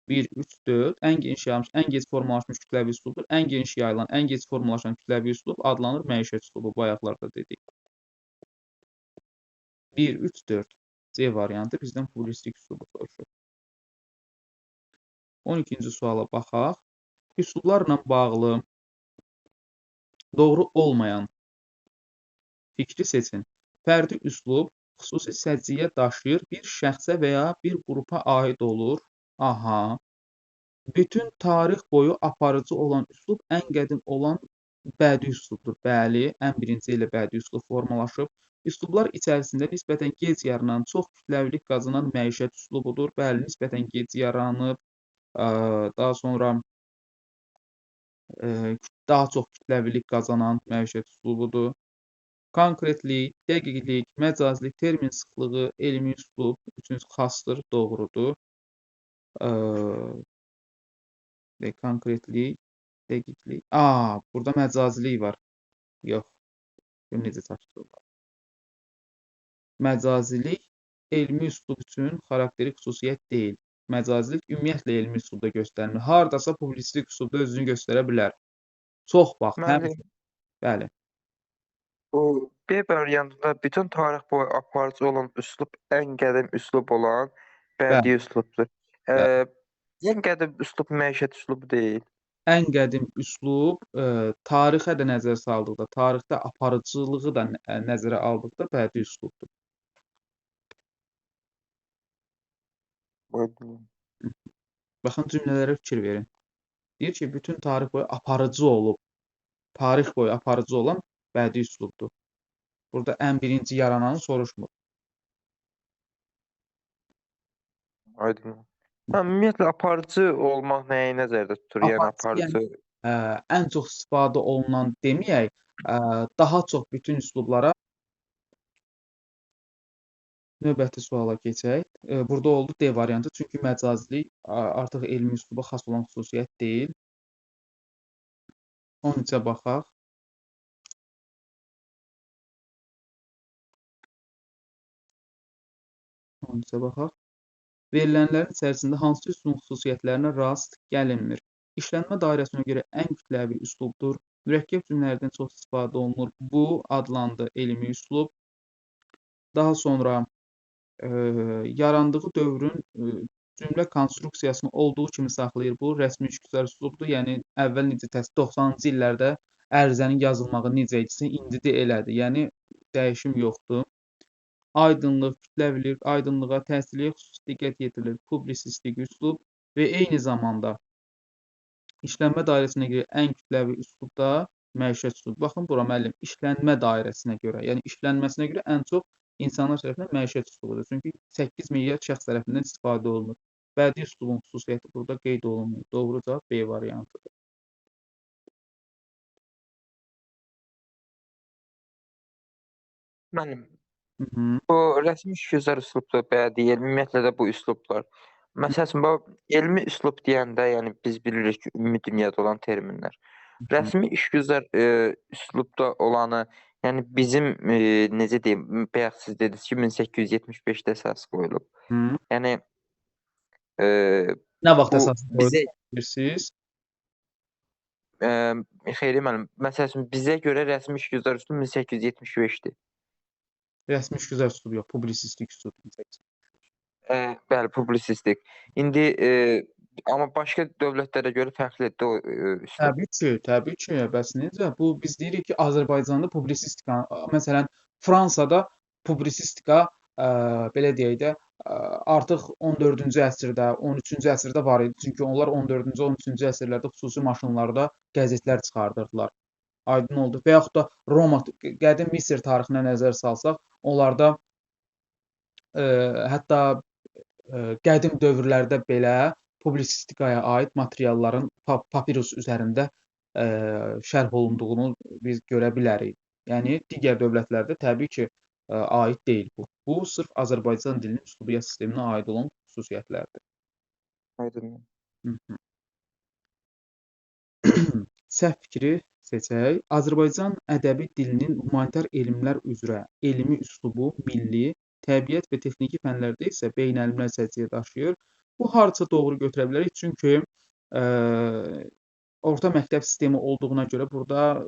1, 3, 4 ən geniş yayılmış, ən gec formalaşmış kütləvi üslubdur. Ən geniş yayılan, ən gec formalaşan kütləvi üslub adlanır məişət üslubu. Bayaqlarda dedik. 1, 3, 4 C variantı bizdən publisistik üslubu soruşur. 12-ci suala baxaq. Üslublarla bağlı doğru olmayan fikri seçin. Fərdi üslub xüsusi səciyyə daşıyır, bir şəxsə və ya bir qrupa aid olur. Aha. Bütün tarix boyu aparıcı olan üslub ən qədim olan bədii üslubdur. Bəli, ən birinci ilə bədii üslub formalaşıb. Üslublar içərisində nisbətən gec yaranan, çox kütləvilik qazanan məişət üslubudur. Bəli, nisbətən gec yaranıb. Daha sonra daha çox kütləvilik qazanan məişət üslubudur. Konkretlik, dəqiqlik, məcazilik, termin sıxlığı, elmi üslub üçün xasdır, doğrudur. Konkretlik, dəqiqlik. Burada məcazilik var. Yox. Görün necə çatdırırlar. Məcazilik elmi üslub üçün xarakterik xüsusiyyət deyil. Məcazilik ümumiyyətlə elmi üslubda göstərilir. Hardasa publisistik üslubda özünü göstərə bilər. Çox vaxt. Həmçinin. Bəli. O B variantında bütün tarix boyu aparıcı olan üslub ən qədim üslub olan bədii üslubdur. Ən qədim üslub məişət üslubu deyil. Ən qədim üslub tarixə də nəzər saldıqda, tarixdə aparıcılığı da nəzərə aldıqda bədii üslubdur. Baxın, cümlələrə fikir verin. Deyir ki, bütün tarix boyu aparıcı olub. Tarix boyu aparıcı olan bədii üslubdur. Burada ən birinci yarananı soruşmur. Aydın. Ümumiyyətlə, aparıcı olmaq nəyi nəzərdə tutur? Yəni, aparıcı... Yəni, ən çox istifadə olunan deməyək, daha çox bütün üslublara. Növbəti suala keçək. Burada oldu D variantı, çünki məcazilik artıq elmi üsluba xas olan xüsusiyyət deyil. 13-ə baxaq. Verilənlərin içərisində hansı üslubun xüsusiyyətlərinə rast gəlinmir? İşlənmə dairəsinə görə ən kütləvi üslubdur. Mürəkkəb cümlələrdən çox istifadə olunur. Bu adlandı elmi üslub. Daha sonra yarandığı dövrün cümlə konstruksiyasını olduğu kimi saxlayır. Bu rəsmi işgüzar üslubdur. Yəni əvvəl necə 90-cı illərdə ərizənin yazılmağı necə idisə, indi də elədir. Yəni dəyişim yoxdur. Aydınlıq, kütləvilik, aydınlığa, təhsiliyə xüsusi diqqət yetirilir. Publisistik üslub və eyni zamanda işlənmə dairəsinə görə ən kütləvi üslub da məişət üslubu. Baxın, bura müəllim, işlənmə dairəsinə görə, yəni işlənməsinə görə ən çox insanlar tərəfindən məişət üslubudur. Çünki 8 milyard şəxs tərəfindən istifadə olunur. Bədii üslubun xüsusiyyəti burada qeyd olunmuyor. Doğru cavab B variantıdır. Mənim bu rəsmi işgüzar üslubdur, bədii, ümumiyyətlə də bu üslublar. Məsəl üçün, bu elmi üslub deyəndə, yəni biz bilirik ki, ümumi dünyada olan terminlər. Rəsmi işgüzar üslubda olanı, yəni bizim, necə deyim, bayaq siz dediniz ki, 1875-də əsas qoyulub. Yəni nə vaxt əsas qoyulub bilirsiniz? Xeyri müəllim, məsəl üçün, bizə görə rəsmi işgüzar üslub 1875-dir. Rəsmi işgüzar üslubu yox, publisistik üslub. Bəli, publisistik. İndi, amma başqa dövlətlərə görə fərqlidir o üslub. Təbii ki, təbii ki. Bəs necə? Bu, biz deyirik ki, Azərbaycanda publisistika, məsələn, Fransada publisistika, belə deyək də, artıq 14-cü əsrdə, 13-cü əsrdə var idi. Çünki onlar 14-cü, 13-cü əsrlərdə xüsusi maşınlarda qəzetlər çıxardırdılar. Aydın oldu. Və yaxud da Roma, qədim Misir tarixinə nəzər salsaq, onlarda hətta qədim dövrlərdə belə publisistikaya aid materialların papirus üzərində şərh olunduğunu biz görə bilərik. Yəni, digər dövlətlərdə təbii ki, aid deyil bu. Bu, sırf Azərbaycan dilinin üslubiyyət sisteminə aid olan xüsusiyyətlərdir. Aydın. Hı. Səhv fikri seçək. Azərbaycan ədəbi dilinin humanitar elmlər üzrə elmi üslubu milli, təbiət və texniki fənlərdə isə beynəlmiləl səciyyəyə daşıyır. Bu hardasa doğru götürə bilərik, çünki orta məktəb sistemi olduğuna görə burada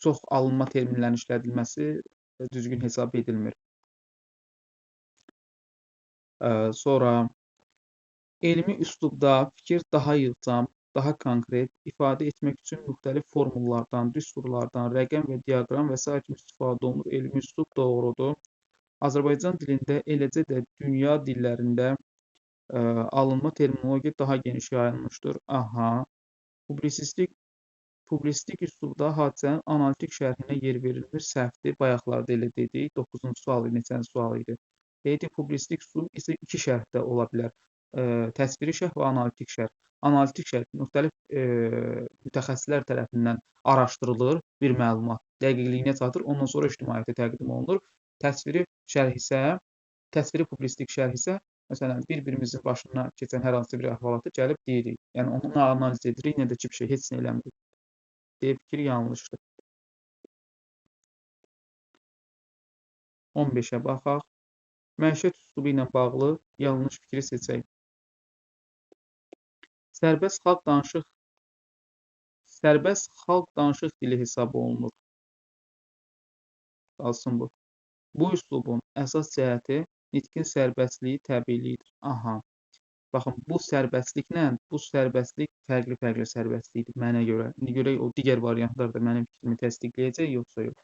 çox alınma terminlərin işlədilməsi düzgün hesab edilmir. Sonra elmi üslubda fikir daha yığcam, daha konkret ifadə etmək üçün müxtəlif formullardan, düsturlardan, rəqəm və diaqram və sair kimi istifadə olunur. Elmi üslub doğrudur. Azərbaycan dilində, eləcə də dünya dillərində alınma terminologiya daha geniş yayılmışdır. Aha. Publisistik üslubda hadisənin analitik şərhinə yer verilmir. Səhvdir. Bayaqlarda elə dedik. 9-cu sual idi, neçənci sual idi. Deyək, publisistik üslub isə iki şərhdə ola bilər. Təsviri şərh və analitik şərh. Analitik şərh müxtəlif mütəxəssislər tərəfindən araşdırılır bir məlumat, dəqiqliyinə çatır, ondan sonra ictimaiyyətə təqdim olunur. Təsviri şərh isə, təsviri publisistik şərh isə, məsələn, bir-birimizin başına keçən hər hansı bir əhvalatı gəlib deyirik. Yəni, onu nə analiz edirik, nə də ki, bir şey, heç nə eləmirik. Deyə fikir yanlışdır. 15-ə baxaq. Məişət üslubu ilə bağlı yanlış fikri seçək. Sərbəst xalq danışıq dili hesab olunur. Qalsın bu. Bu üslubun əsas cəhəti nitqin sərbəstliyi, təbiiliyidir. Aha. Baxın, bu sərbəstliklə bu sərbəstlik fərqli-fərqli sərbəstlikdir mənə görə. İndi görək o digər variantlar da mənim fikrimi təsdiqləyəcək, yoxsa yox.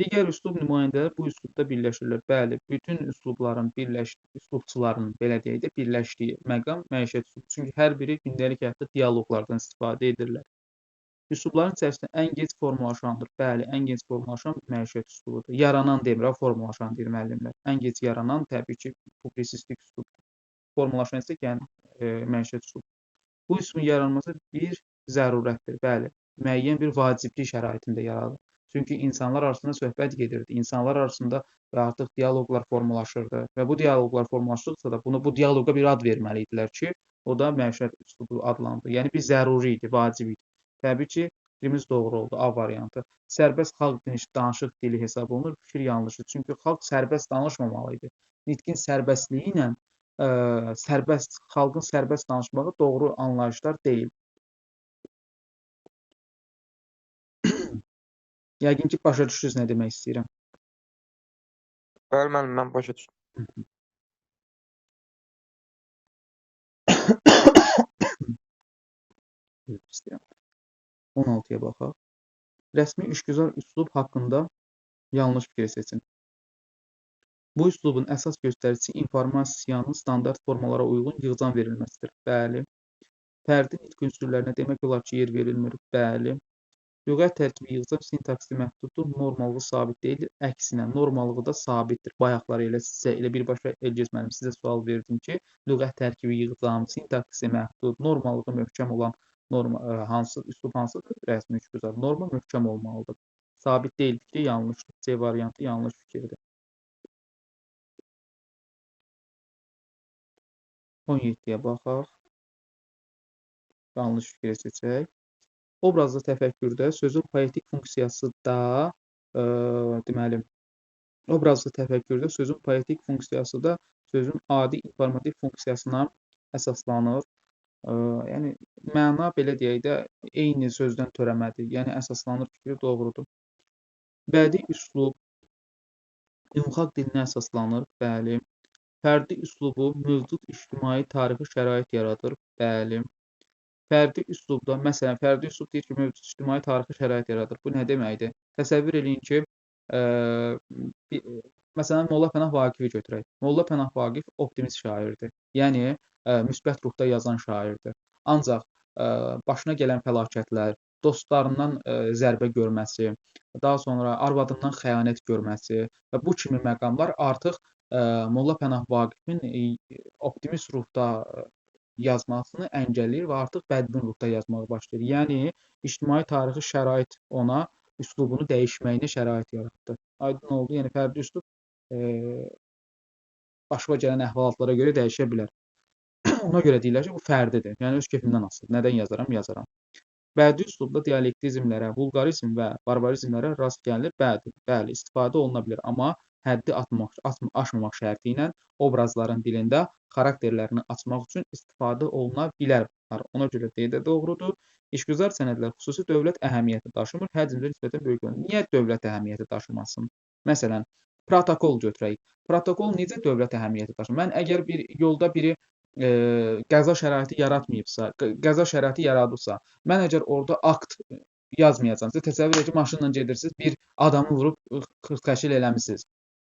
Digər üslub nümayəndələri bu üslubda birləşirlər. Bəli, bütün üslubların üslubçuların belə deyək də birləşdiyi məqam məişət üslubu. Çünki hər biri gündəlik həyatda dialoqlardan istifadə edirlər. Üslubların içərisində ən gec formalaşandır. Bəli, ən gec formalaşan məişət üslubudur. Yaranan demirəm, formalaşan deyir müəllimlər. Ən gec yaranan təbii ki, publisistik üslubdur. Formalaşan isə yəni məişət üslubu. Bu üslubun yaranması bir zərurətdir. Bəli, müəyyən bir vaciblik şəraitində yaranır. Çünki insanlar arasında söhbət gedirdi, insanlar arasında və artıq dialoqlar formalaşırdı və bu dialoqlar formalaşdıqca da bunu bu dialoqa bir ad verməli idilər ki, o da məişət üslubu adlandı. Yəni bir zəruri idi, vacib idi. Təbii ki, fikrimiz doğru oldu, A variantı. Sərbəst xalq danışıq dili hesab olunur, fikir yanlışdır. Çünki xalq sərbəst danışmamalı idi. Nitqin sərbəstliyi ilə xalqın sərbəst danışmağı doğru anlayışlar deyil. Yəqin ki, başa düşdünüz nə demək istəyirəm. Bəli, müəllim, mən başa düşdüm. İstəyirəm. 16-ya baxaq. Rəsmi işgüzar üslub haqqında yanlış fikir seçin. Bu üslubun əsas göstəricisi informasiyanın standart formalara uyğun yığcam verilməsidir. Bəli. Fərdi nitq ünsürlərinə demək olar ki, yer verilmir. Bəli. Lüğət tərkibi yığcam sintaksi məhduddur, normallığı sabit deyildir. Əksinə, normallığı da sabitdir. Bayaqlar elə sizə, elə birbaşa Elgiz müəllim sizə sual verdim ki, lüğət tərkibi yığcam, sintaksi məhdud, normallığı möhkəm olan norma, hansı üslub hansıdır? Rəsmi işgüzar. Norma möhkəm olmalıdır. Sabit deyil fikri yanlışdır. C variantı yanlış fikirdir. 17-yə baxaq. Yanlış fikri seçək. Obrazlı təfəkkürdə sözün poetik funksiyası da deməli, obrazlı təfəkkürdə sözün poetik funksiyası da sözün adi informativ funksiyasına əsaslanır. Yəni məna belə deyək də eyni sözdən törəmədir. Yəni əsaslanır fikri doğrudur. Bədii üslub ümumxalq dilinə əsaslanır. Bəli. Fərdi üslubu mövcud ictimai tarixi şərait yaradır. Bəli. Fərdi üslubda, məsələn, fərdi üslub deyir ki, mövcud ictimai tarixi şərait yaradır. Bu nə deməkdir? Təsəvvür eləyin ki, məsələn, Molla Pənah Vaqifi götürək. Molla Pənah Vaqif optimist şairdir. Yəni, müsbət ruhda yazan şairdir. Ancaq başına gələn fəlakətlər, dostlarından zərbə görməsi, daha sonra arvadından xəyanət görməsi və bu kimi məqamlar artıq Molla Pənah Vaqifin optimist ruhda yazmasını əngəlləyir və artıq bədbin ruhda yazmağa başlayır. Yəni, ictimai tarixi şərait ona üslubunu dəyişməyinə şərait yaratdı. Aydın oldu. Yəni, fərdi üslub başıma gələn əhvalatlara görə dəyişə bilər. Ona görə deyirlər ki, bu fərdidir. Yəni öz kefimdən asılıdır. Nədən yazaram, yazaram. Bədii üslubda dialektizmlərə, vulqarizm və barbarizmlərə rast gəlinir. Bəli, bəli, istifadə oluna bilər, amma həddi aşmamaq şərti ilə obrazların dilində xarakterlərini açmaq üçün istifadə oluna bilər. Ona görə D də doğrudur. İşgüzar sənədlər xüsusi dövlət əhəmiyyəti daşımır, həcmdə nisbətən böyük olur. Niyə dövlət əhəmiyyəti daşımasın? Məsələn, protokol götürək. Protokol necə dövlət əhəmiyyəti daşımır? Mən əgər bir yolda biri qəza şəraiti yaratmayıbsa, qəza şəraiti yaradıbsa, mən əgər orada akt yazmayacağam. Siz təsəvvür edin ki, maşınla gedirsiniz, bir adamı vurub xırtəşil eləmisiniz.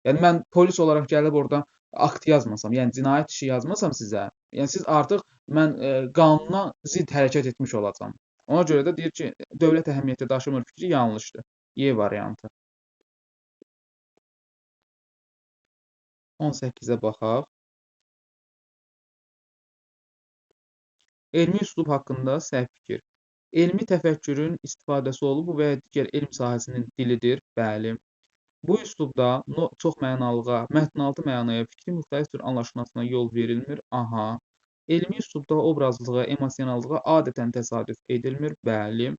Yəni mən polis olaraq gəlib orada akt yazmasam, yəni cinayət işi yazmasam sizə, yəni siz artıq mən qanuna zidd hərəkət etmiş olacağam. Ona görə də deyir ki, dövlət əhəmiyyəti daşımır fikri yanlışdır. Y variantı. 18-ə baxaq. Elmi üslub haqqında səhv fikir. Elmi təfəkkürün istifadəsi olub, bu və ya digər elm sahəsinin dilidir. Bəli. Bu üslubda çox mənalığa, mətnaltı mənaya, fikrin müxtəlif cür anlaşılmasına yol verilmir. Aha. Elmi üslubda obrazlığa, emosionallığa adətən təsadüf edilmir. Bəli.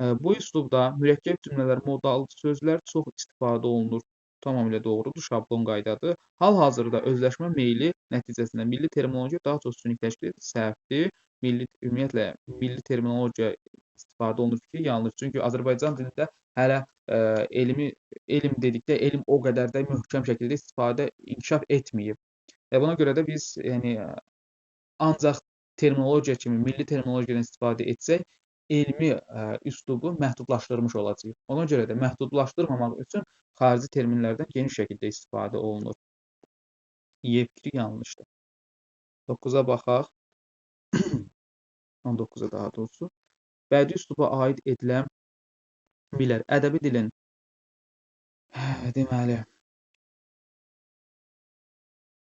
Bu üslubda mürəkkəb cümlələr, modal sözlər çox istifadə olunur. Tamamilə doğrudur, şablon qaydadır. Hal-hazırda özləşmə meyli nəticəsində milli terminologiya daha çox üstünlük təşkil edir. Səhvdir. Ümumiyyətlə, milli terminologiya istifadə olunur fikri yanlış. Çünki Azərbaycan dilində hələ elm dedikdə elm o qədər də möhkəm şəkildə istifadə inkişaf etməyib. Və buna görə də biz yəni, ancaq terminologiya kimi milli terminologiyadan istifadə etsək, elmi üslubu məhdudlaşdırmış olacağıq. Ona görə də məhdudlaşdırmamaq üçün xarici terminlərdən geniş şəkildə istifadə olunur. Y fikri yanlışdır. 9-a baxaq. 19-a daha doğrusu. Bədii üsluba aid edilən bilər. Ədəbi dilin deməli,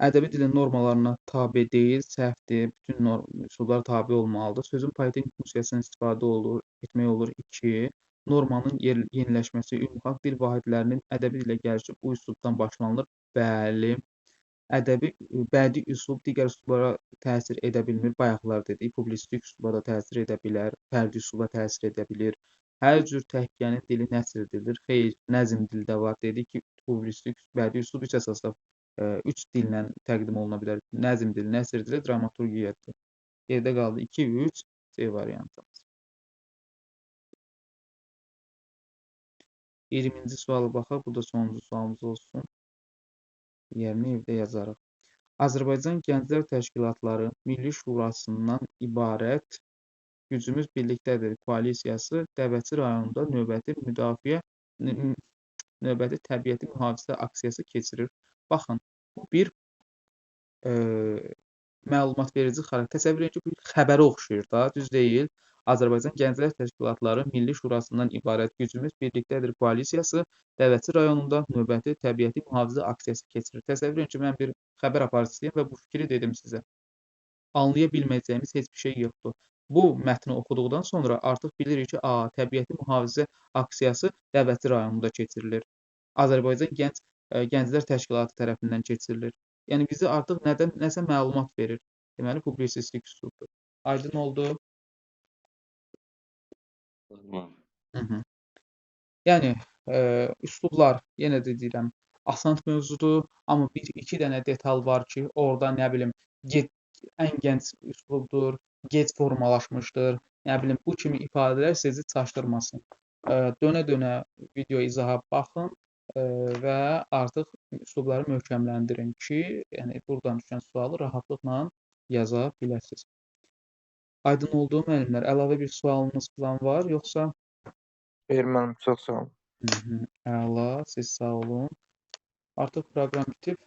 ədəbi dilin normalarına tabe deyil, səhvdir. Bütün üsullara tabe olmalıdır. Sözün poetik funksiyasından istifadə olur, etmək olur. 2. Normanın yeniləşməsi, ümumxalq dil vahidlərinin ədəbi dilə gəlişi bu üslubdan başlanılır. Bəli. Ədəbi, bədii üslub digər üslublara təsir edə bilmir. Bayaqlar dedik, publisistik üsluba da təsir edə bilər, fərdi üsluba təsir edə bilir. Hər cür təhkiyənin dili nəsr dilidir. Xeyr, nəzm dili də var. Dedik ki, publisistik, bədii üslub üç əsasda üç dillə təqdim oluna bilər. Nəzm dili, nəsr dili, dramaturgiya dili. Yerdə qaldı 2, 3, C variantımız. 20-ci suala baxaq. Bu da sonuncu sualımız olsun. Yerini evdə yazarıq. Azərbaycan Gənclər Təşkilatları Milli Şurasından ibarət Gücümüz Birlikdədir koalisiyası Dəvəçi rayonunda növbəti təbiəti mühafizə aksiyası keçirir. Baxın, bu bir məlumat verici xarakter. Təsəvvür edin ki, bu xəbərə oxşayır da, düz deyil. Azərbaycan Gənclər Təşkilatları Milli Şurasından ibarət Gücümüz Birlikdədir koalisiyası Dəvəçi rayonunda növbəti təbiəti mühafizə aksiyası keçirir. Təsəvvür edin ki, mən bir xəbər aparıcısıyam və bu fikri dedim sizə. Anlaya bilməyəcəyimiz heç bir şey yoxdur. Bu mətni oxuduqdan sonra artıq bilirik ki, təbiəti mühafizə aksiyası Dəvəçi rayonunda keçirilir. Azərbaycan Gənclər Təşkilatı tərəfindən keçirilir. Yəni bizə artıq nədən nəsə məlumat verir. Deməli, publisistik üslubdur. Aydın oldu? Hı -hı. Yəni, üslublar, yenə də deyirəm, asan mövzudur, amma bir-iki dənə detal var ki, orada nə bilim, ən gənc üslubdur, gec formalaşmışdır, nə bilim, bu kimi ifadələr sizi çaşdırmasın. Dönə-dönə video izaha baxın və artıq üslubları möhkəmləndirin ki, yəni buradan düşən sualı rahatlıqla yaza biləsiniz. Aydın oldu müəllimlər? Əlavə bir sualınız falan var, yoxsa? Xeyr, müəllim, çox sağ olun. Əla, siz sağ olun. Artıq proqram bitib.